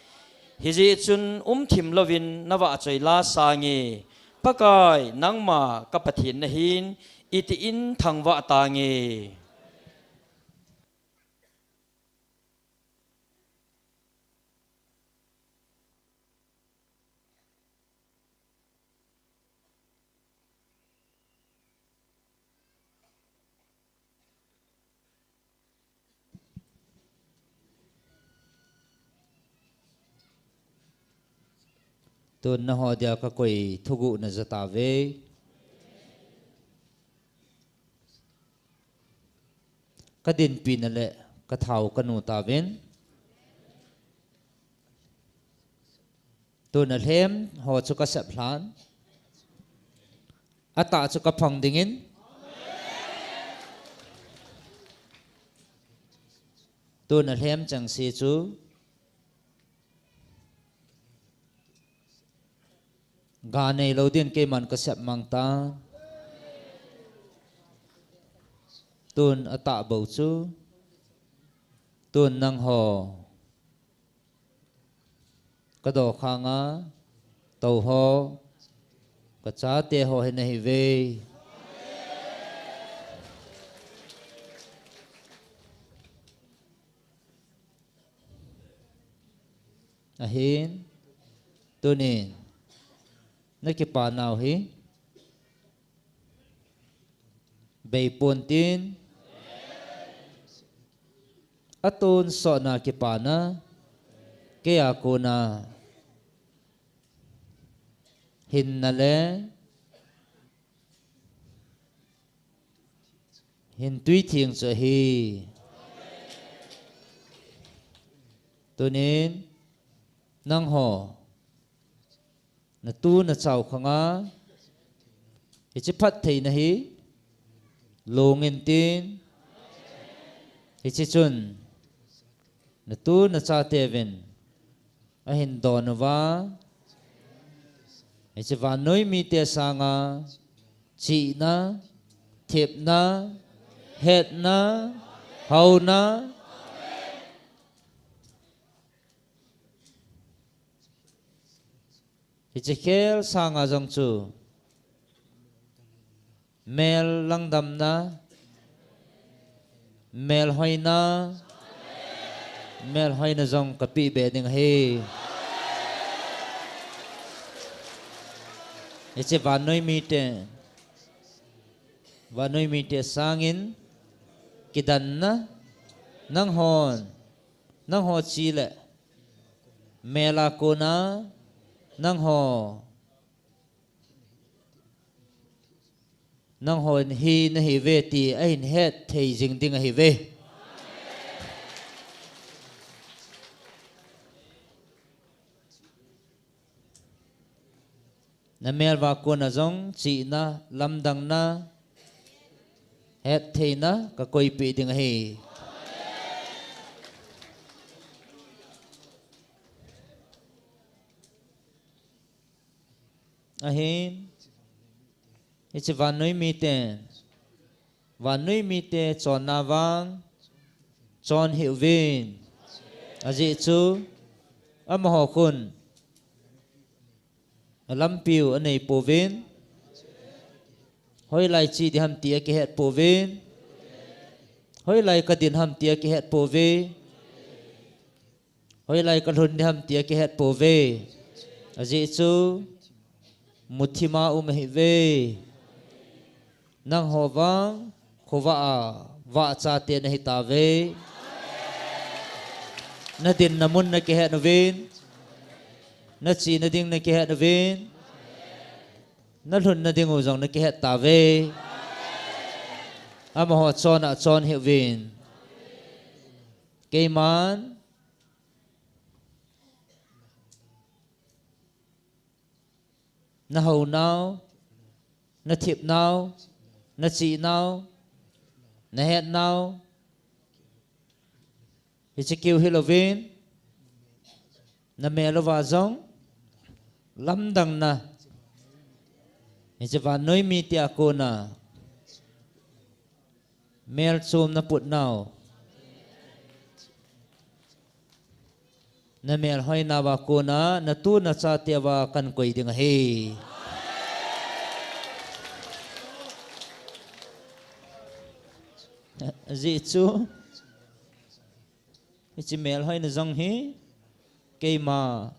Hijeh chun umthim louvin navahchoi la sange. Pakai, nangma ka Pathen nahin, itin thangvah tange. Tun nangho dia kakoi thuguh najah tauve. Kadinpi nale kathao kanu tauvin. Tun alhem ho chu kasep lhan. Atah chu kaphang dingin. Tun alhem chengse chu ga neilou din keiman kasep mang tan. Tun atah bou chu. Tun nangho kadokhanga tou ho, kachate ho hi nahiuve. Ahin, tunin, nakipanau hi beipon tin, atonsotna kipana, keija kona hinna le hintui theng chu ahi. Tunin, nangho, natu nachao khanga, hiche phattheina hi, lungin tin, hiche chun, natu nachateuvin, ahin don uva, hiche vannoi mite sanga, chihna, thepna, hetna, houna, hiche khel sanga jong chu, mel langdamna, melhoina, melhoina jong kapeh be ding ahi. Hiche vannoi mite, vannoi mite sangin kidanna, nanghon, nangho chi le, mel a kona, nangho, nanghon hi nahiuve ti ahin hetthei jing ding ahiuve. Namel uva kona jong chihna, lamdangna, hettheina kakoipeh ding ahi. Ahin, hiche vannoi mite, vannoi mite chonna vang, chon hih uvin. Ajeh chu, amaho khun, alampiu anei pouvin. Hoilai che ding ham ti akihet pouvin. Hoilai kadin ham ti akihet pouve. Hoilai kalhun ding ham ti akihet pouve. Ajeh chu, muthima um ahiuve. Nangho vang, khovah a, vah chate nahitauve. Nadinna mun nakihet uvin. Nachena ding nakihet uvin. Nalhunna dingu jong nakihet tauve. Amaho chonna chon hih uvin. Keiman, nahounau, nathepnau, nachehnau, nahetnau, hiche keu hilouvin, namel uva jong, lamdangna, hiche vannoi mite a kona, melchomna putnau, namelhoina uva kona, natu nachate uva kahin koi ding ahi. Ajeh chu, hiche melhoina jong hi, keima,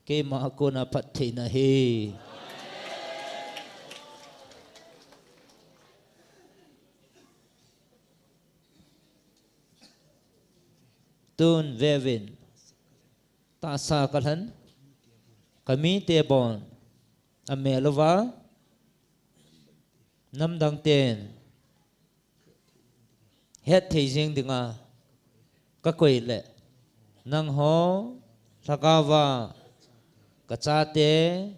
keima a kona phattheina ahi. Tun veuvin, tahsa kalhen, kamite bon, amel uva, namdang ten, hetthei jing dinga, kakoi le, nangho, lhagaova, kachate,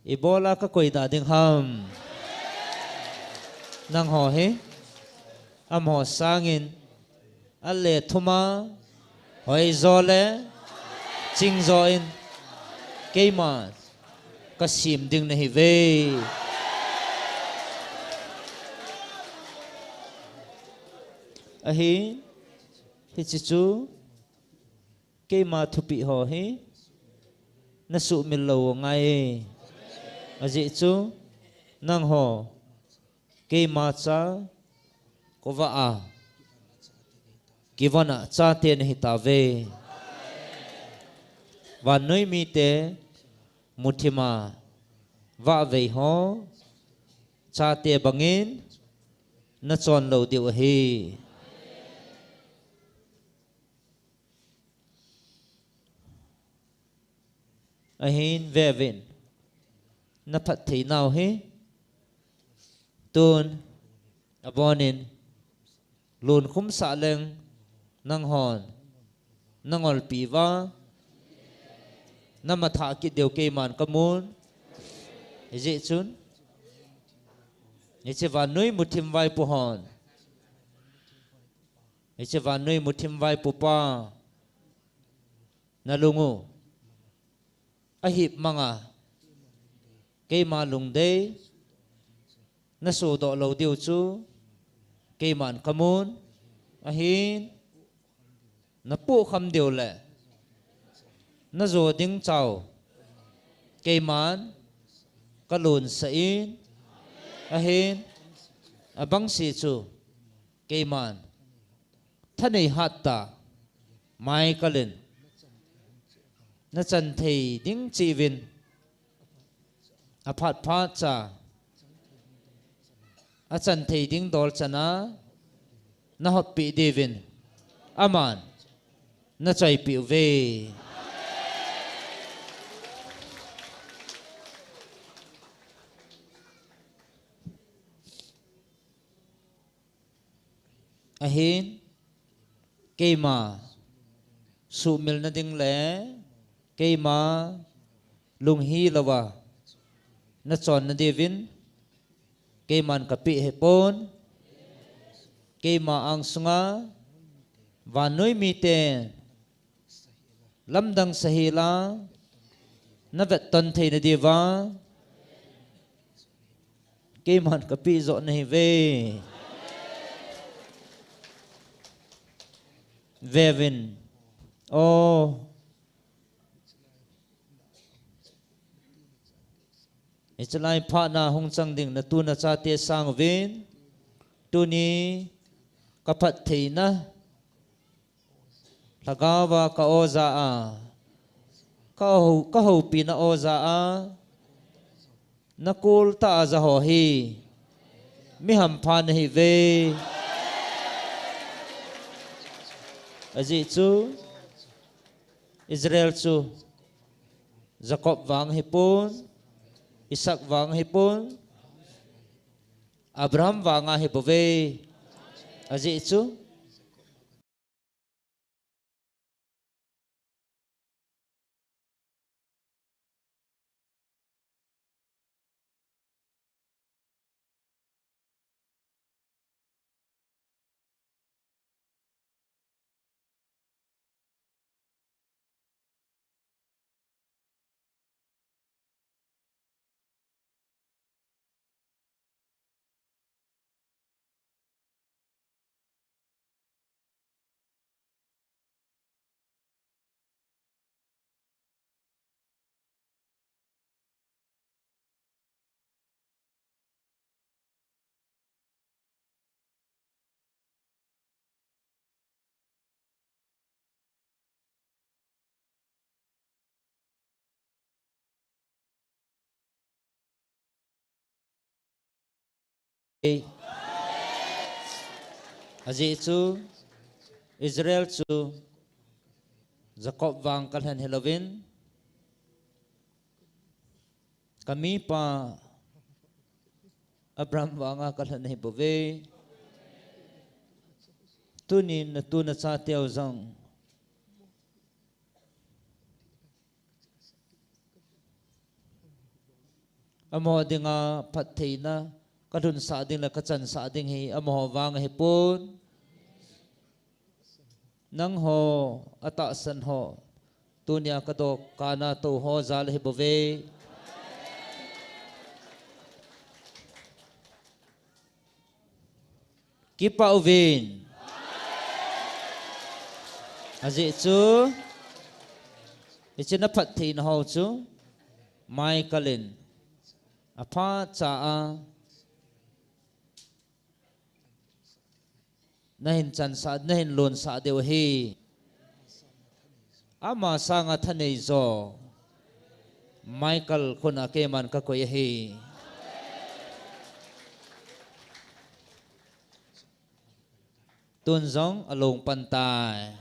ibola kakoi da ding ham. Nangho hi, amaho sangin, alethuman, hoijo le, chingjo in, keima, kasem ding nahiuve. Ahi, hiche chu, keima thupeh ho hi, nasuhmil lou angai. Ajeh chu, nangho, keima cha, khovah a, kivon a chate nahitauve. vannoi mite muthima vahvei ho chate bangin nachon lou diu ahi. Ahin vevin, naphatthei nau hi tun abonin lunkhum sah leng nanghon nangolpi uva, namathah kit diu keiman kamun. Hijeh chun, hiche vannoi muthim vaipo hon, hiche vannoi muthim vaipo pa, nalung u ahip manga, keima lungdei nasodoh lou diu chu keiman kamun. Ahin, napoh kham diu le najo ding chau keiman kalonsah in, ahin, abangse chu keiman thanei hattah Michael in nachan thei ding cheh uvin, aphat phat cha achan thei ding dol chana nahoppi diuvin aman nachoipi uve. Ahin, keima suhmil nading le keima lunghil louva nachon nadiuvin keiman kapeh ahipon, keima angsunga vannoi miten lamdang sahel a navetton theina diuva keiman kapeh joh nahiuve. Vevin, o, hichelai phatna hung chang ding natu nachate sanguvin, tuni kaphattheina lhagaova ka-o jah a, kahou-, kahoupina o jah a, nakol tah a jaho hi mi hampha nahiuve. Ajeh chu Israel chu Jacob vang ahipon, Isaac vang ahipon, Abraham vang ahibouve. Ajeh chu Ajeh chu Israel chu Jacob vang kalhen hilouvin, kamipa Abraham vanga kalhen ahibouve. Tunin natu nachateu jong amaho dinga phattheina kalhunsah ding le kachansah ding hi amaho vang ahipon. Nangho atahsan ho, tunia kadokan a tou ho jal ahibouve. Kipah uvin. Ajeh chu, hiche naphattheina ho chu Michael in aphat cha a nahin chansah, nahin lonsah diu ahi. Ama sanga thanei jo Michael khut a keiman kakoi ahi. Tun jong alung pan tai.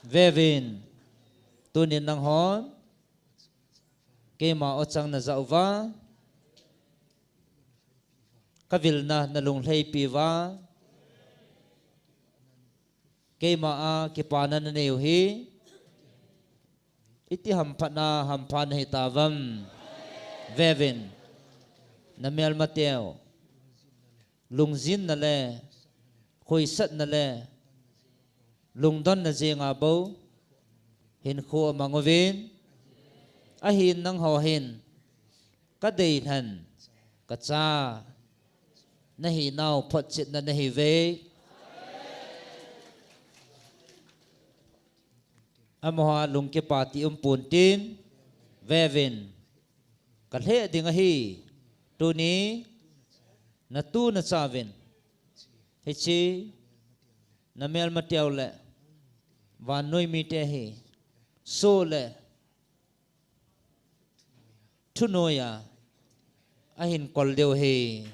Vevin, tunin nanghon keima ochang najah uva, kavilna nalung lheipi uva, keima a kipana nanei u hi, iti hamphatna hampha nahi tauvem. Vevin, namelmateu lungjinna le, khoisatna le, lungdonna jenga bou hinkho amang uvin, ahin nangho hin kadei lhen kacha nahinau photchetna nahiuve. Amaho lungkipa ti umpon tin, vevin, kalheh ding ahi, tuni natu nachauvin hiche namelmateu le vannoi mite hi soh le thunoiya ahin kol diu ahi.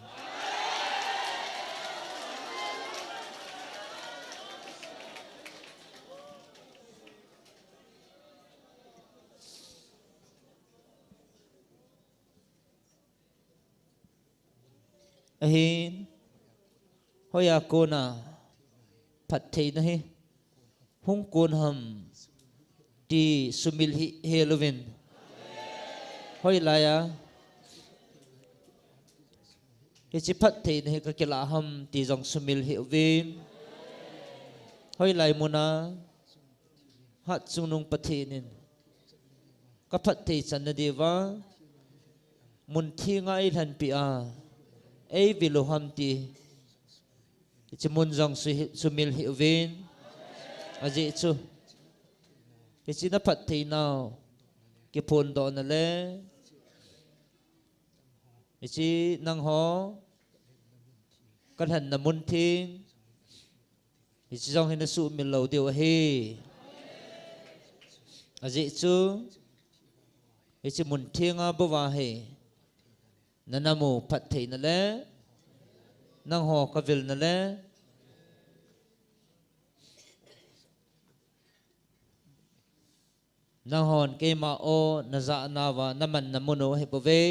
Ahin, hoiya kona phattheina hi hung kon ham ti sumil hih hel uvin. Hoilaiya hiche phattheina hi kakilah ham ti jong sumil hih uvin. Hoilai muna Hatchungnung Pathen in kaphatthei channa diuva mun thenga eilhenpeh a, eivil u ham ti, hiche mun jong su-, sumil hih uvin. Ajeh chu hiche naphattheinau kiphondohna le hiche nangho kalhenna mun theng, hiche jong hi nasuhmil lou diu ahi. Ajeh chu hiche mun thenga bouva hi nanam u phattheina le nangho kavilna le nanghon keima o najahnauva namanna mun u ahibouve.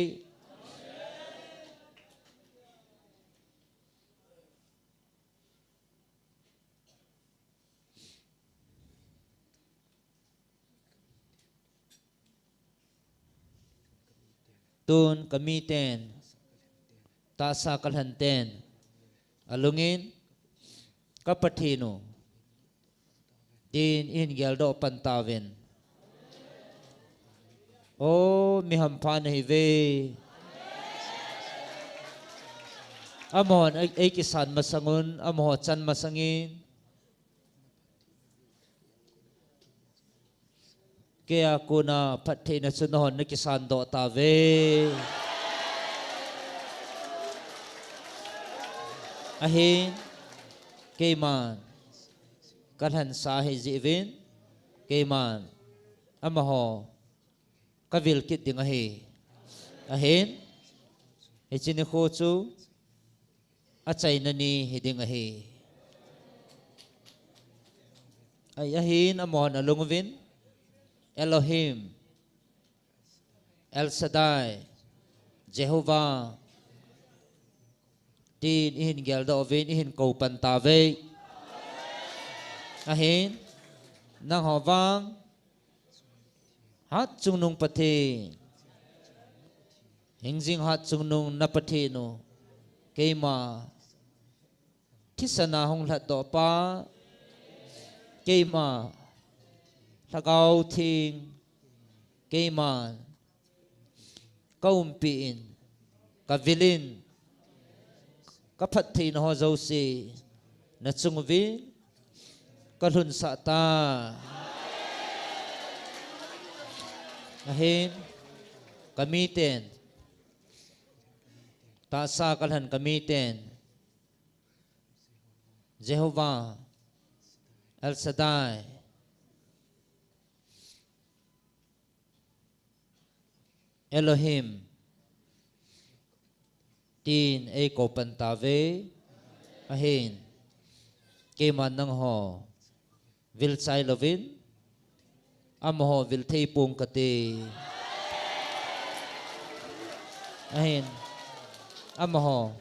Tun kamiten, tahsa kalhenten, alungin, ka Pathen u, tin ihin geldoh pan tauvin. O, mi hampha nahiuve. Amahon ei, eikisan masang un, amaho chan masangin, keia kona phattheina chu nahon nakisandoh tauve. Ahin, keiman kalhensa ahijeh uvin, keiman amaho kavil kit ding ahi. Ahin, hiche nikho chu achaina ni hiding ahi. Ahi, ahin amahon alung uvin, Elohim, El Shaddai, Jehovah, tin ihin geldoh uvin, ihin kou pan tauve. Ahin, nangho vang Hatchungnung Pathen, hingjing Hatchungnung na Pathen u, keima thisana hung lhatdoh pa, keima Lhagao Theng, keiman kaumpi in, kavil in, kaphattheina ho jouse nachung uvin kalhunsah tai. Ahin, kamiten, tahsa kalhen kamiten, Jehovah, El Shaddai, Elohim, tin eikou pan tauve. Ahin, keiman nangho vil chai louvin, amaho vil thei ponge kati. Ahin, amaho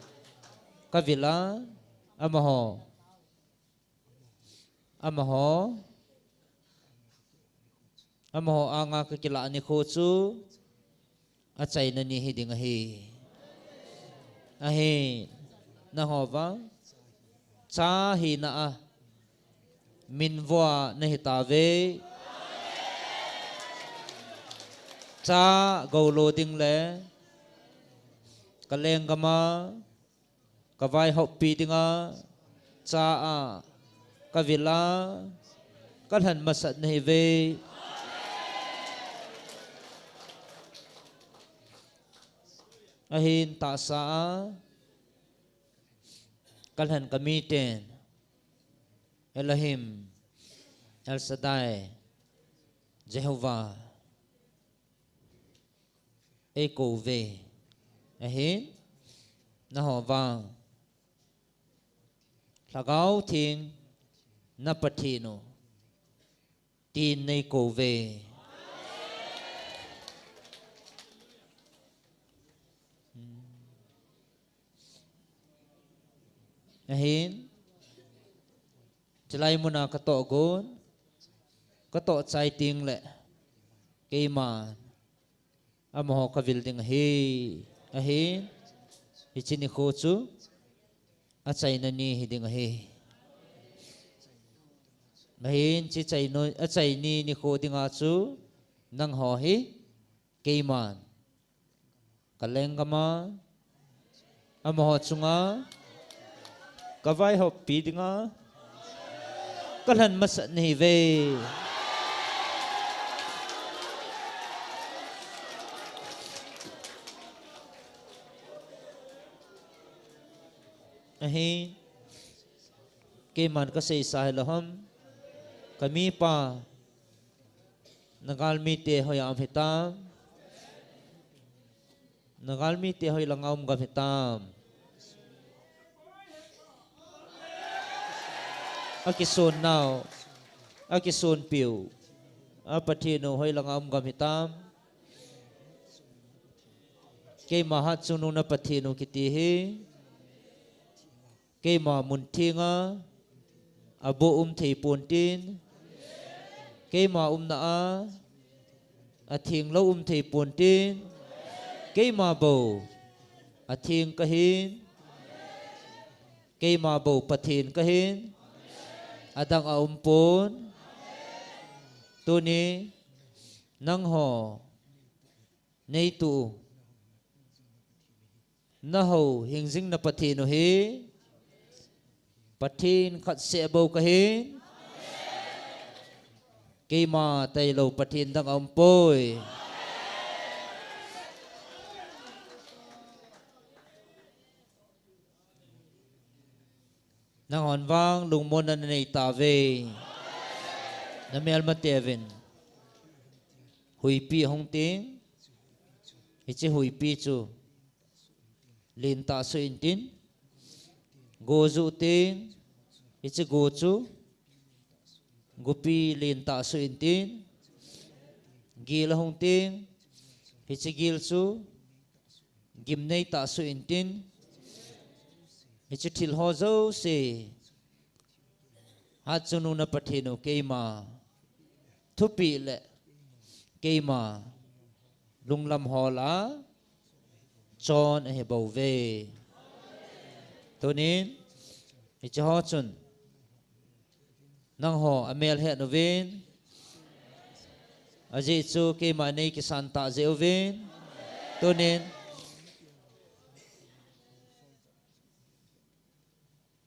kavil a, amaho, amaho, amaho anga kakilah nikho chu achaina ni hiding ahi. Ahin, nangho vang cha hina a minvoa nahi tauve. Cha gou lo ding le kalenggam a kavaihoppi dinga cha a kavil a kalhen masat nahiuve. Ahin, tahsa a kalhen kamiten Elohim, El Shaddai, Jehovah, eikou uve. Ahin, nangho vang Lhagao Theng na Pathen u tin neikou uve. Ahin, chulai muna katoh gon, katoh chai teng le keiman amaho kavil ding ahi. Ahin, hiche nikho chu achaina ni hiding ahi. Ahin, hiche achaina, achaini nikho dinga chu nangho hi keiman kalenggam a, amaho chunga kavaihoppi dinga kalhen masat nahiuve. Ahin, keiman kaseisa hilou ham, kamipa, nagalmite hoiya um hitam? Nagalmite hoilanga um gam hitam? Akisonnau, akisonpiu a Pathen u hoilanga um gam hitam? Keima hatchungnung na Pathen u kiti hi keima mun thenga aboh um thei pontin, keima umna a atheng lou um thei pontin, keima bou atheng kahin, keima bou Pathen kahin, adang aum pon. Tuni nangho neituh u, nahou hingjing na Pathen u hi Pathen khat seh bou kahin, keima tailou Pathen dang aum poi. Nanghon vang lungmonna nanei tauve. Namelmateuvin huipi ahung teng, hiche huipi chu lentah suh intin, go juh teng, hiche go chu gopi lentah suh intin, gel ahung teng, hiche gel chu gimnei tah suh intin, hiche thil ho jouse hatchungnung na Pathen u keima thupeh le keima lunglam hol a chon ahi bouve. Tunin hiche ho chun nangho amel het uvin, ajeh chu keima nei kisan tah jeh uvin, tunin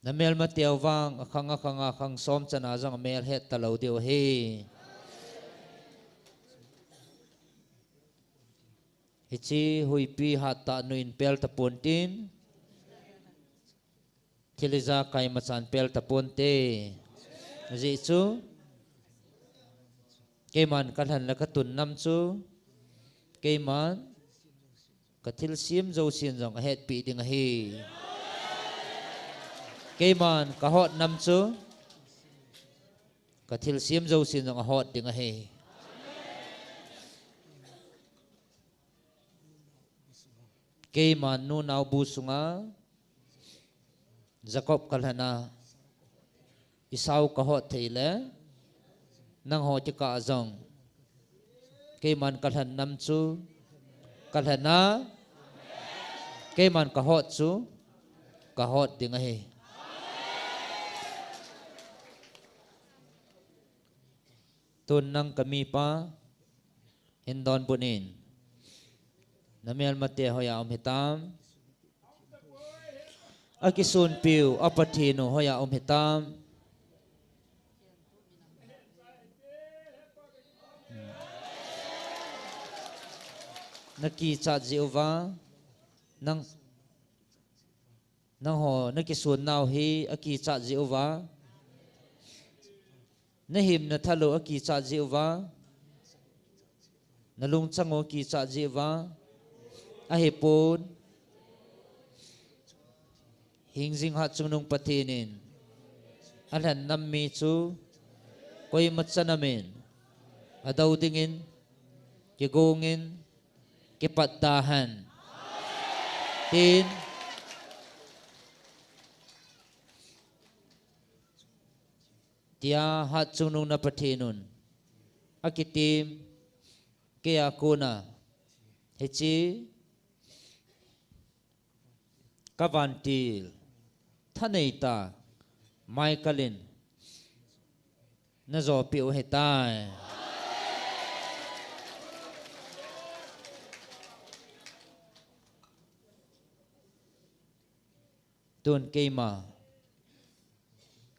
namelmateu vang akhang akhang a khang som chana jong amel het talou diu ahi. Hiche huipi hattah nuin pel tapon tin, thil ijakai machan pel taponte. Ajeh chu keiman kalhen le katun nam chu keiman kathilsem jousen jong ahetpi ding ahi. Keiman kahot nam chu kathilsem jousen jong ahot ding ahi. Keiman nunau bu sunga Jacob kalhen a, Esau kahot thei le nangho kikah a jong keiman kalhen nam chu kalhen a, keiman kahot chu kahot ding ahi. Tun nang kamipa hin donbut in. Namelmate hoiya um hitam? Akisunpiu, a Pathen u hoiya um hitam? Nakichat jeh uva, nang, nangho nakisunnau hi akichat jeh uva, nahim nathal u akichat jeh uva, nalungchang u akichat jeh uva, ahipon, hingjing hatchungnung Pathen in alhen nam mi chu koima chanam in adou dingin, kigong in, kipat da hen, tin, tia hatchungnung na Pathen un akitem, keia kona hiche kavantil thanei tah Michael in najopeh u ahitai. Tun keima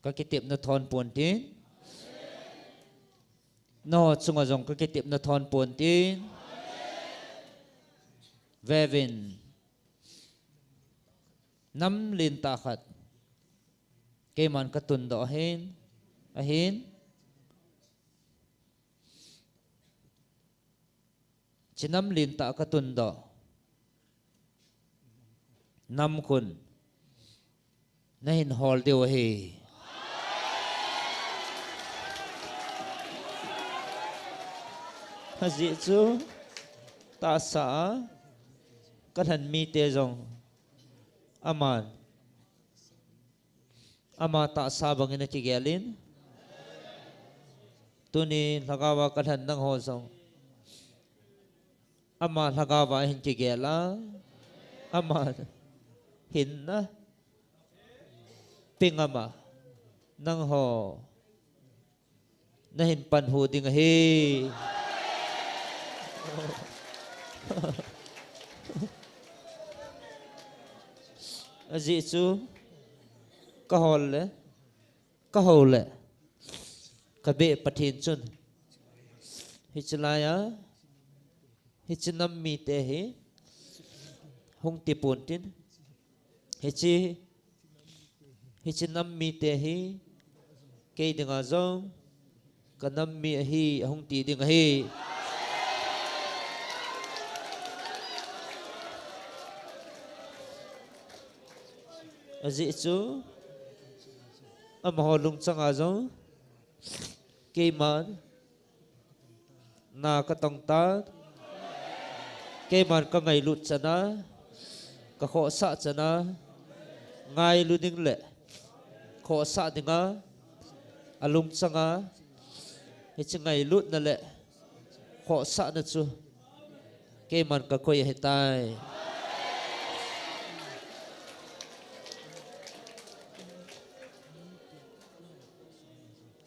kakitepna thon ponte, nangho chunga jong kakitepna thon ponte, vevin, nam lentah khat keiman katundoh ahin, ahin, hiche nam lentah katundoh nam khun nahin hol diu ahi. Ajeh chu tahsa a kalhen mite jong aman ama tahsa bangin akigel in, tuni lhagao a kalhen nangho jong ama lhagao a hin kigel a, ama hinna peng ama nangho nahin panhu ding ahi. Ajeh chu kahol le, kahou le, kabeh Pathen chun hiche laiya hiche nam mite hi hung ti pontin, hiche, hiche nam mite hi kei dinga jong kanam mi ahi, ahung ti ding ahi. Ajeh chu amaho lungchanga jong keiman na katong tan, keiman kangailut chana, kakhohsah chana, ngailu ding le khohsah dinga alungchanga hiche ngailutna le khohsahna chu keiman kakoi ahitai.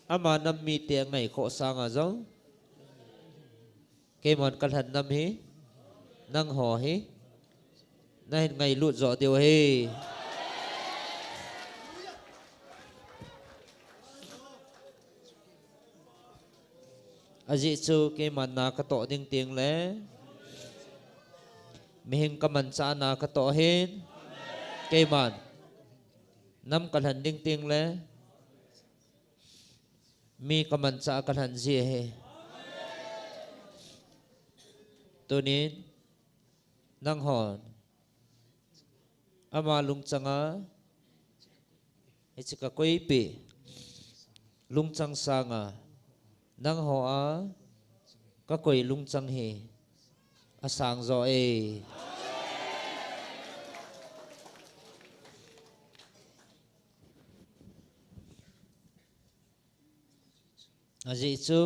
Ama nam mite angaikhoh sanga jong keiman kalhen nam hi nangho hi nahin ngailut joh diu ahi. Ajeh chu keiman na katoh ding tengle mihing kamanchah na katoh ahin, keiman Nam kalhen ding tengle mi kamanchah a kalhen ji ahi. Tunin nanghon ama lungchanga hiche kakoipeh lungchang sanga nangho a kakoi lungchang hi asang jo e. Ajeh chu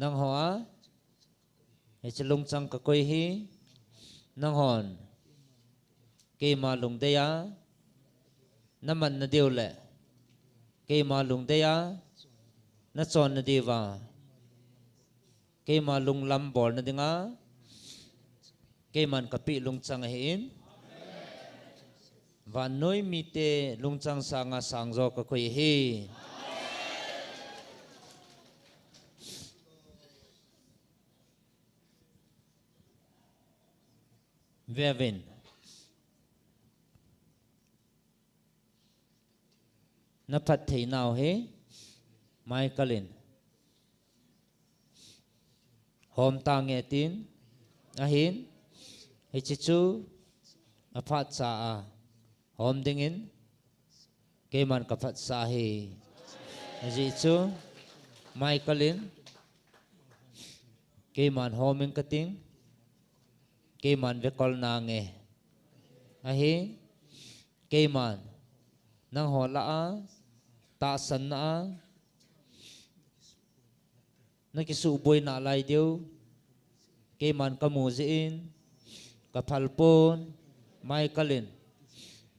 nangho a hiche lungchang kakoi hi nanghon keima lungdei a naman nadiu le keima lungdei a nachon nadiuva keima lunglam bolna dinga keiman kapeh lungchang ahin, vannoi mite lungchang sanga sangjo kakoi ahi. Veuvin. Naphatthei nau hi Michael in hom tange tin ahin, hiche chu aphatcha a hom dingin keiman kaphatsah ahi. Ajeh chu Michael in keiman hom ing kating, keiman vekol nange ahi. Keiman nangho lah a tahsanna a nakisuhboi nalai diu keiman kamu jeh in kaphal pon, Michael in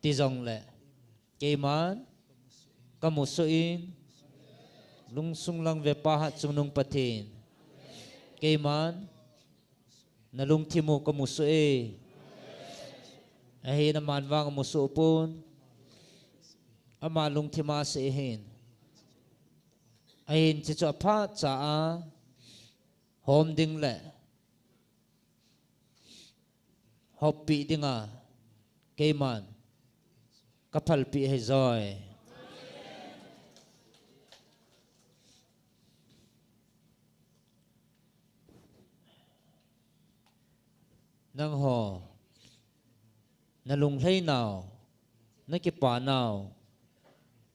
tijongle keiman kamu soh in, lungsung lang vepa hatchungnung Pathen, keiman nalungthim u kamu soh e. Ahin aman vang amu soh pon, ama lungthim a asei ahin. Ahin hiche chu aphatcha a hom ding le hoppeh dinga keiman kaphalpeh ahi joi. Nangho nalunglhai nau, nakipa nau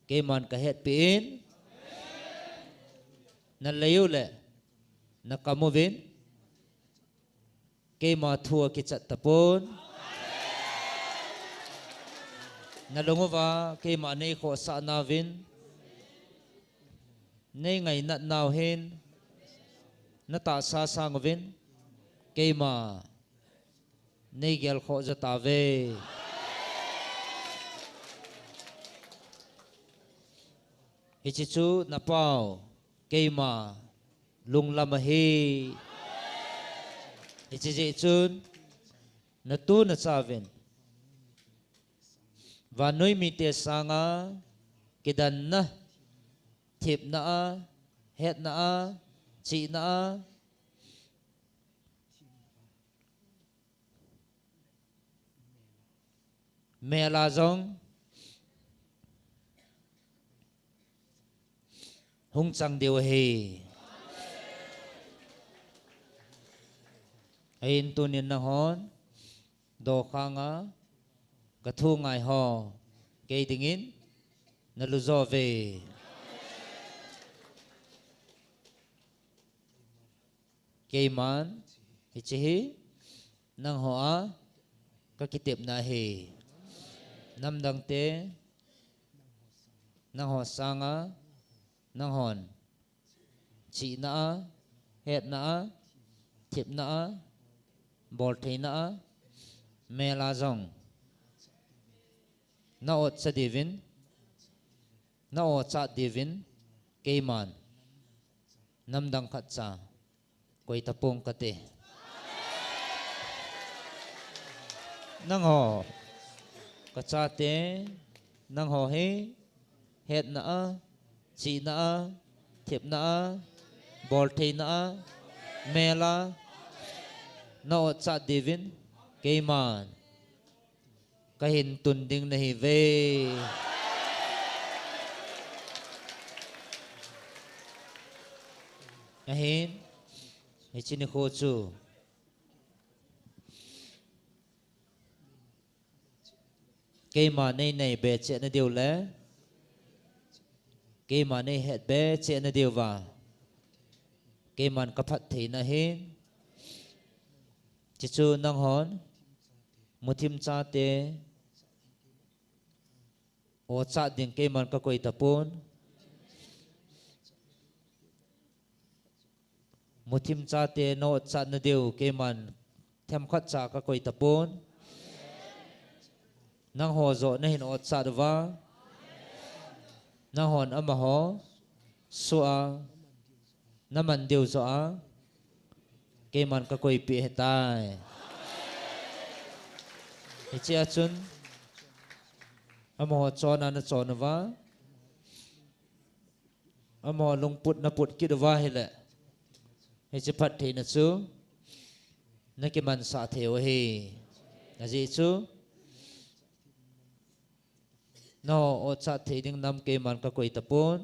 keiman kahetpeh in, nalei u le nakam uvin keima thu akichat tapon, nalung uva keima neikhohsah nauvin, neingainat nau hin natahsa sang uvin keima neigelkhoh jo tauve. Hiche chu napao keima lunglam ahi. Hiche jeh chun natu nachauvin vannoi mite sanga kidanna, thepna a, hetna a, chihna a, mel a jong hung chang diu ahi. Ahin tunin nanghon dokhanga kathu ngai ho kei dingin nalu jo uve. Keiman hiche hi nangho a kakitepna ahi. Namdangte nangho sanga nanghon chihna a, hetna a, thepna a, boltheina a, mel a jong na-otcha diuvin, na-ochat diuvin keiman namdang khatcha koi tapong kate. Nangho kachate, nangho hi hetna a, chihna a, thepna a, boltheina a, mel a na-otchat diuvin keiman kahin tun ding nahiuve. Ahin, hiche nikho chu keima nei nei be cheh na diu le keima nei het be cheh na diuva keiman ka phatthei na ahin. Chuchu nanghon muthim chate o chat ding keiman ka koi tapon. Muthim chate na o chat na diu keiman themkhat cha ka koi tapon. Nangho joh na hin o chat uva. Nanghon amaho sua na man diu joh a keiman ka koipeh ahitai. Hiche a chun amaho chon a na chon uva, amaho lungput na put kit uva ahile, hiche phattheina chu na kimansah thei u ahi. Ajeh chu nangho o chat thei ding nam keiman ka koi tapon.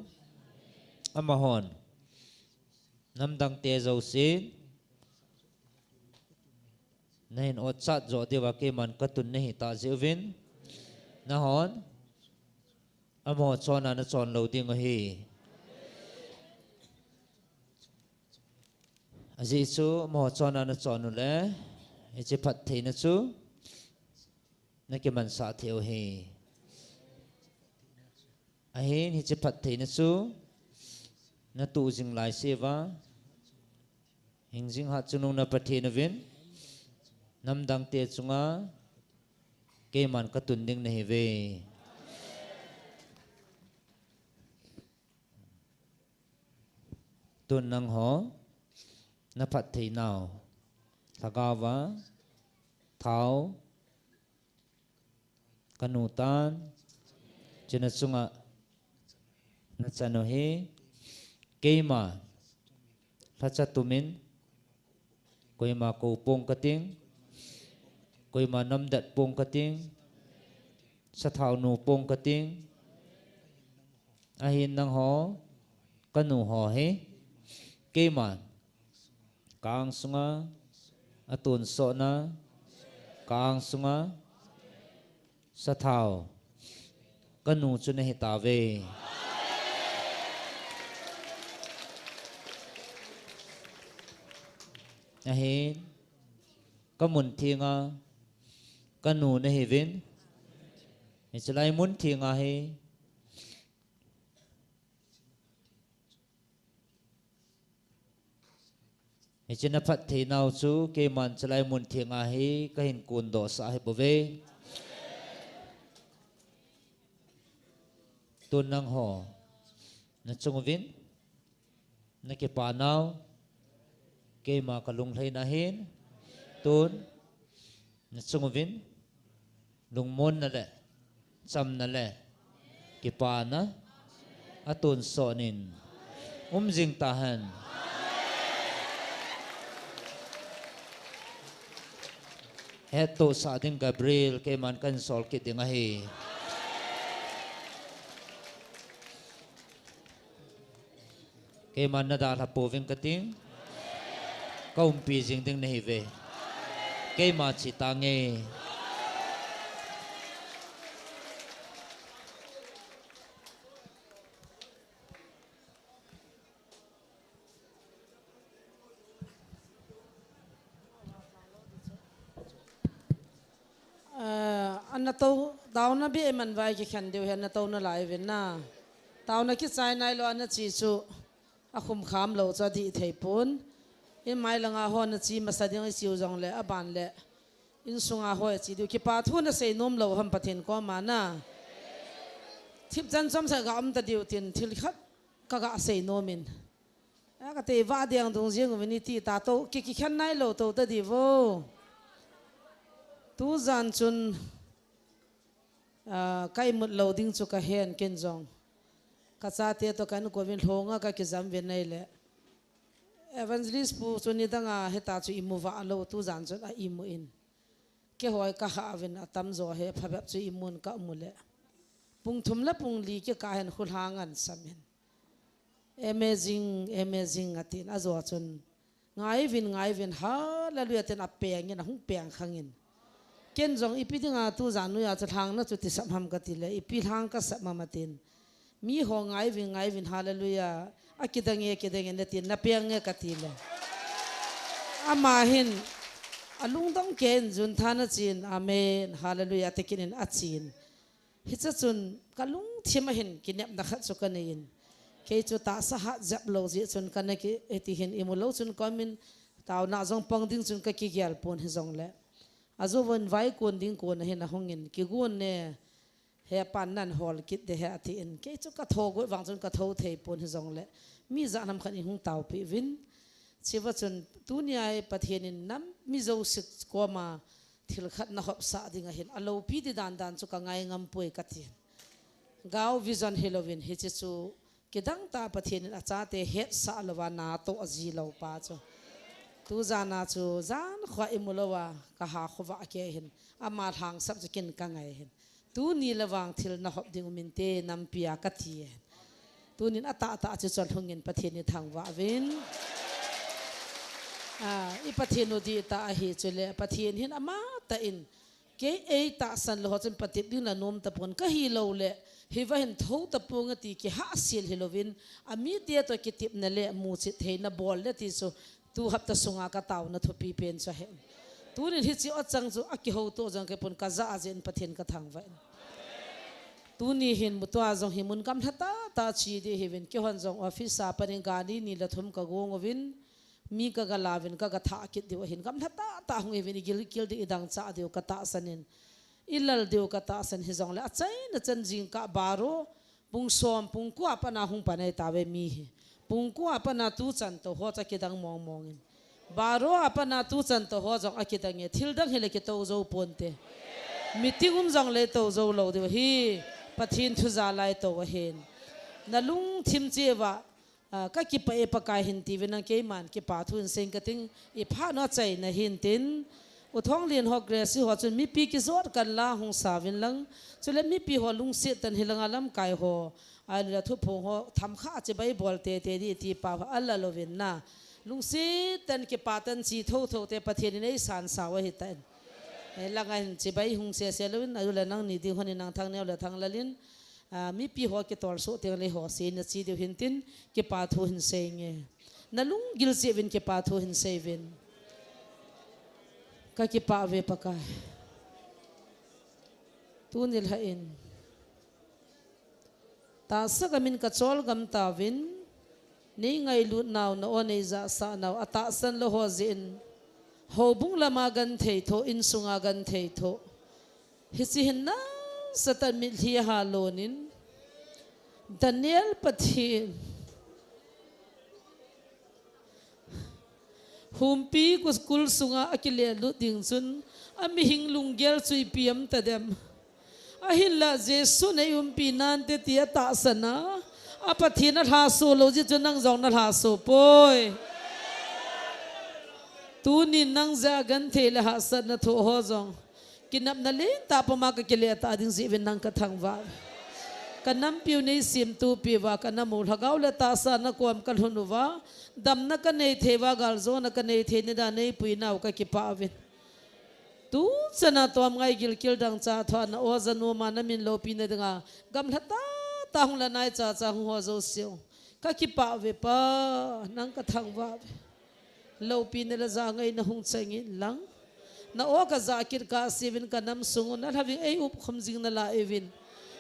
Amahon namdang te jousen na hin o chat joh diuva keiman ka tun na hita jeh uvin, nanghon amaho chon a na chon lou ding u ahi. Ajeh chu amaho chon a na chon u le hiche phattheina chu na kimansah thei u ahi. Ahin hiche phattheina chu na tuh jing laiseuva, hingjing hatchungnung na Pathen uvin namdang te chunga keiman ka tun ding na hiuve. Tun nangho na phatthei nau lhagao va thao ka nu tan, chuna chunga na chan u hi, keima lhacha tumin koima kou pong ka ting, koima namdet pong ka ting, sathau nu pong ka ting, ahin nangho ka nu ho hi keima ka ang sunga, a tonsotna ka ang sunga sathau ka nu chu na hitauve. Ahin ka mun thenga ka nu na hiuvin, hiche lai mun thenga hi hiche na phatthei nau chu keiman hiche lai mun thenga hi ka hin kondoh sah ahi bouve. Tun nangho na chung uvin na kipa nau keima ka lunglhaina ahin, tun na chung uvin lungmonna le chamna le kipana a tonsot in um jing tahen. Hettohsah ding Gabriel keiman kahin sol kit ding ahi. Keiman na dalha pouving ka ting, ka umpi jing ding na hiuve. Keima che tange. Eh, ana to, taona beh man vai kikhen diu hi ana to nalai uvin na. Taona kichai nailou ana che chu, akhum kham lou chu adih thei pon. Imai langa ho ana che masa ding iche u jongle, aban le insunga ho ache diu. Kipa thu na sei nom lou ham Pathen koma na. Thipchan chomcha ga um ta diu tin thil khat ka ga sei nom in. A ka tei va deng dung jing uvin iti ta to, ki, kikhen nailou to ta diu vo. Tujan chun, ah, ka imut lou ding chu ka hen ken jong. Ka chate to kan kou vin lhonga ka kijam vin ahile. Evangelist pu chu nidanga heta chu imu va lou tujan chun a imu in. Keiho ka ha vin atam jo hi phabep chu imun ka mu le. Pung thum le pung li kikah hin khulhang an sam in. Amazing, amazing atin, ajo chun, "Ngaiyuvin, ngaiyuvin, hallelujah," tin apengin, ahung pengkhangin. Ken jong ipi dinga tujan noiya chu lhang nachu tisap ham katile, "Ipi lhang kasap ham?" atin. "Miho ngaiyuvin, ngaiyuvin, hallelujah, akidange, kidange natin, napeng nge?" katile. Amahin, alungdong keiyin juntha nachen, "Amen, hallelujah," ati kit in achen. Hiche chun kalungthim a hin kinepna khat chu kaneiyin. Kei chu tahsa hat jep lou jeh chun kana ki, hiti hin imu lou chun komin taona jong pang ding chun kakigel pon hijongle. Ajouvin vaikon ding kon a hin ahungin, "Kigon ne, hepan nan hol kit de he," atin. Kei chu katho got vang chun katho thei pon hijongle. Mi ijat ham khat in hung taopi uvin. Hicheva chun tunia hi Pathen in nam mi jouse koma thil khat nahopsah ding ahin, aloupi di dandan chu kangai ngam poi kati. Gao vision hilouvin, hiche chu kidang tah Pathen in achate hetsah louva natoh ji lou pa chu. Tujan a chu jan khoa imu louva kaha khovah kei hin, ama lhangsap chu ken kangai hin. Tuni le vang thil nahop ding um inte nampia kati. Tunin atahtah chu chol hungin Pathen ithangvah uvin. Ah, i Pathen u dihtah ahi chule, Pathen hin amatah in, kei eitahsan lou ho chun patep ding nanom tapon, kahiloule, hiva hin tho taponge ti kihahsel hilouvin, amite toh kitepna le muchet theina bol le ti chu, tu hapta sunga kataona thupi pen chu ahi. Tunin hiche achang chu akihouto jong kei pon, kajah jeh in Pathen kathangvah in. Tuni hin mutua jong hi mun gamlha tahtah che ding hiuvin, keihon jong office a panin gari ni le thum kagong uvin, mi kagalauvin, kagathah kit diu ahin, gamlha tahtah hung hiuvin, igilkel ding idangchah diu katahsan in, ilal diu katahsan hijongle, achaina chan jingkah baro, pung som, pung ko a pat a hung pan ahitauve mi hi. Pung ko a pat a tuchan tou ho chu akidang mongmong in. Baro a pat a tuchan tou ho jong akidang e. Thil dang hile kitou jou ponte. Meeting um jongle tou jou lou diu ahi. Pathen thu jal a itou ahin. Nalungthim cheh uva, ah, kakipah e Pakai hin tiuvin lang, keiman kipa thu hin seiyin kating, iphat u achaina hintin. U Thonglen ho, Grace ho chun mipi kijot kanla hung sauvin lang. Chule mipi ho lungset tah in hilanga lamkai ho, ahiloule thuphong ho thamkha chibai bol teitei ding ti pa ho alal uvin na. Lungset tah in kipa tah in che thouthou te Pathen in eisansau ahitan. Hilanga hin chibai hung sese louvin, ahiloule nangni ding hon in nang Thangneo le Thanglal in, ah, mipi ho kitolsoh tengle ho seina che diu hintin, kipa thu hin seinge. Nalunggil cheh uvin kipa thu hin seiuvin. Kakipah uve Pakai. Tuni lhah in tahsa gamin kacholgam tauvin, neingailut nau, na-o neijahsah nau, atahsan lou ho jeh in, houbung lama genthei thoh, insunga genthei thoh. Hiche hin nasatah in mitlhi ahalonin, Daniel Pathen, humpi kul sunga akilelut ding chun, amihing lunggel chu ipi ham tadem? Ahinlah Jesun eiumpi nante ti atahsan a, a Pathen alhaso lou jeh chun nang jong nalhaso poi. Tunin nang jeh a genthei le hahsatna thoh ho jong, kinepna lentah puma kakile tah ding jeh uvin nang kathangvah uve. Kanampiu neisemtopiuva, kanamu, lhagao le tahsa nakom kalhun uva, damna kanei theiuva, galjona kanei thei nidan neipuinau kakipah uvin. Tuchan a tomngai gilkel dangchah thoh a na-o janu ma namin loupina dinga gamlha tahtah hung la naichacha hung ho jouse, kakipah uve Pa, nang kathangvah uve. Loupina le jangaina hung chang inlang, na-o kajah kit kahseuvin, kanam sung u nalhauvin, eiupkhum jing nalai uvin.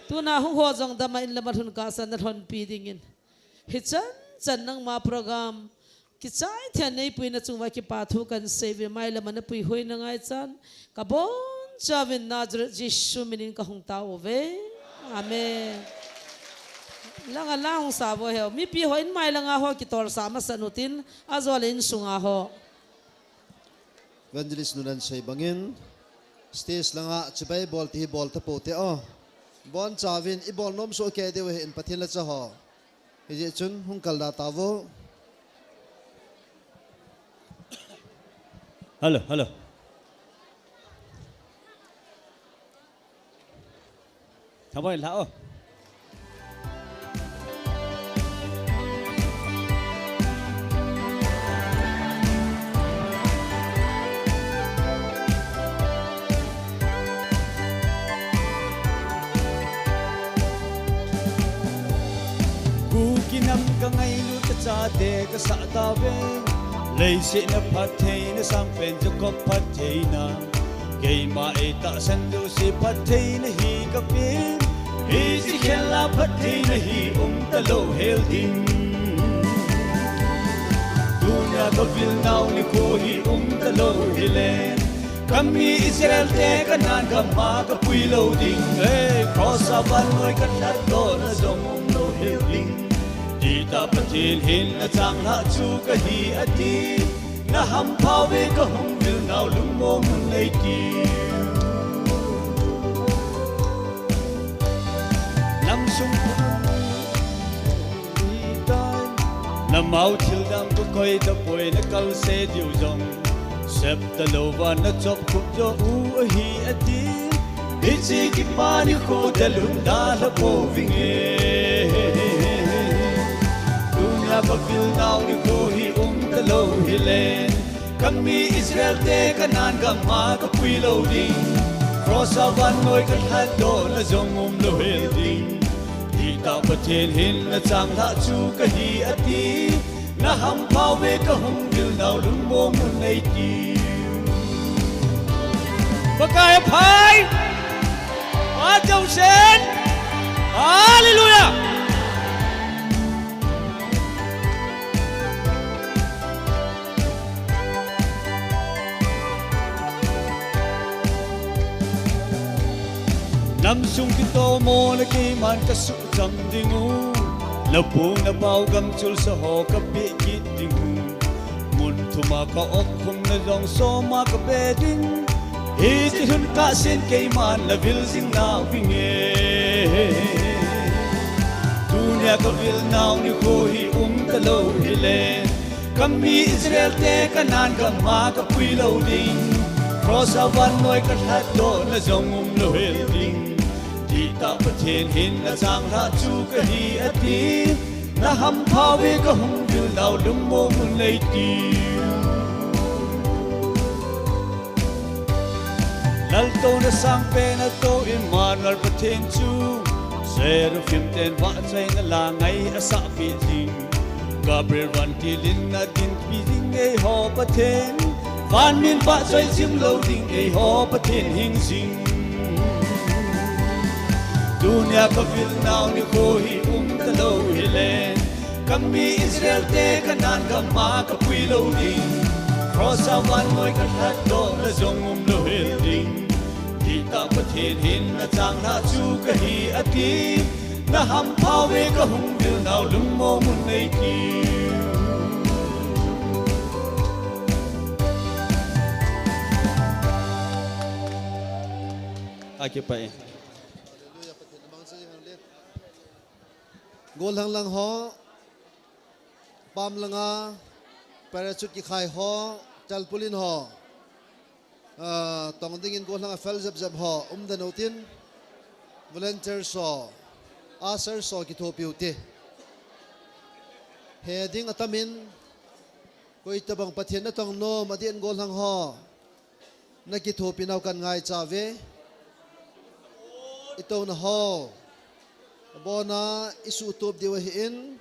Tuna hung ho jong dama inlam alhun kahsa nalhonpi dingin, hichan chan nangma program kichai thei a neipuina chunguva kipa thu kahin seiuve, mailama napui hoina ngaichan, kabonchauvin Nazareth Jesu minin kahung taouve. Amen. Langa la hung sauvo heu. Mipi ho inmai langa ho kitolsah masat utin, ajo le insunga ho. Evangelist nun asei bangin, stage langa chibai bol ti hi bol tapoute o. Bonchauvin, ibol nom soh kei diu ahin Pathen lacha ho. Hijeh chun hung kalda tauvo. Hello, hello. Thaboi la o. Ka ngailut ka chate ka sah tave. Leiset na phattheina, sangpen Jacob phattheina, keima ei tahsan jouse phattheina hi ka pe. Hiche khel a phattheina hi um talou hel ding. Tunia ka vil nau nikho hi um talou hile, ka mi Israel te Canaan gam a ka pui lou ding. Hey, cross a vannoi ka lhatdoh na jong um lou hel ding. Titah Pathen hin na changlhah chu ka hi ati. Na hampha uve ka hung vil nau lungmong un nei ti. Nam sung tai. Na mau thil dang ka koi tapoi na kalse diu jong. Sep talou va na chop khup jo u ahi ati. Hiche kipa nikho dalhun dalha pouvinge. Tunia ka vil nau nikho hi um talou hile, ka mi Israel te Canaan gam a ka pui lou ding. Cross a vannoi ka lhatdoh na jong um lou hel ding. Titah Pathen hin na changlhah chu ka hi ati. Na hampha uve ka hung vil nau lungmong un nei ti. Pakai aphai. Amen. Hallelujah. Nam sung kitomo na keiman ka suhcham ding u. Na pu na pau gam chulsa ho ka pe kit ding u. Mun thum a ka om khum na jong som a ka be ding. Hiche hun kah sen keiman na vil jing nauvinge. Tunia ka vil nau nikho hi um talou hile, ka mi Israel te Canaan gam a ka pui lou ding. Cross a vannoi ka lhatdoh na jong um lou hel ding. Titah Pathen hin na changlhah chu ka hi ati. Na hampha uve ka hung vil nau lungmong un nei ti. Laltouna sangpen a tou Emmanuel Pathen chu, Seraphim ten vahchoina la ngai asah pi jing. Gabriel vantil in na dinpi jing eiho Pathen. Van min vahchoi chim lou ding eiho Pathen hing jing. Tunia ka vil nau nikho hi um talou hile, ka mi Israel te Canaan gam a ka pui lou ding. Cross a vannoi ka lhatdoh na jong um lou hel ding. Titah Pathen hin na changlhah chu ka hi ati. Na hampha uve ka hung vil nau lungmong un nei ti. Akipah e. Gollhang lang ho, pam langa, parachute kikhai ho, tarpaulin ho, ah, tong dingin gollhang a fel jep jep ho, um den utin, volunteers ho, ushers ho kithopi ute. He ding atamin, koi tabang Pathen na tong nom, adeh in gollhang ho, na kithopi nau kan ngaicha uve. I touna ho, abona i suhtup diu ahin,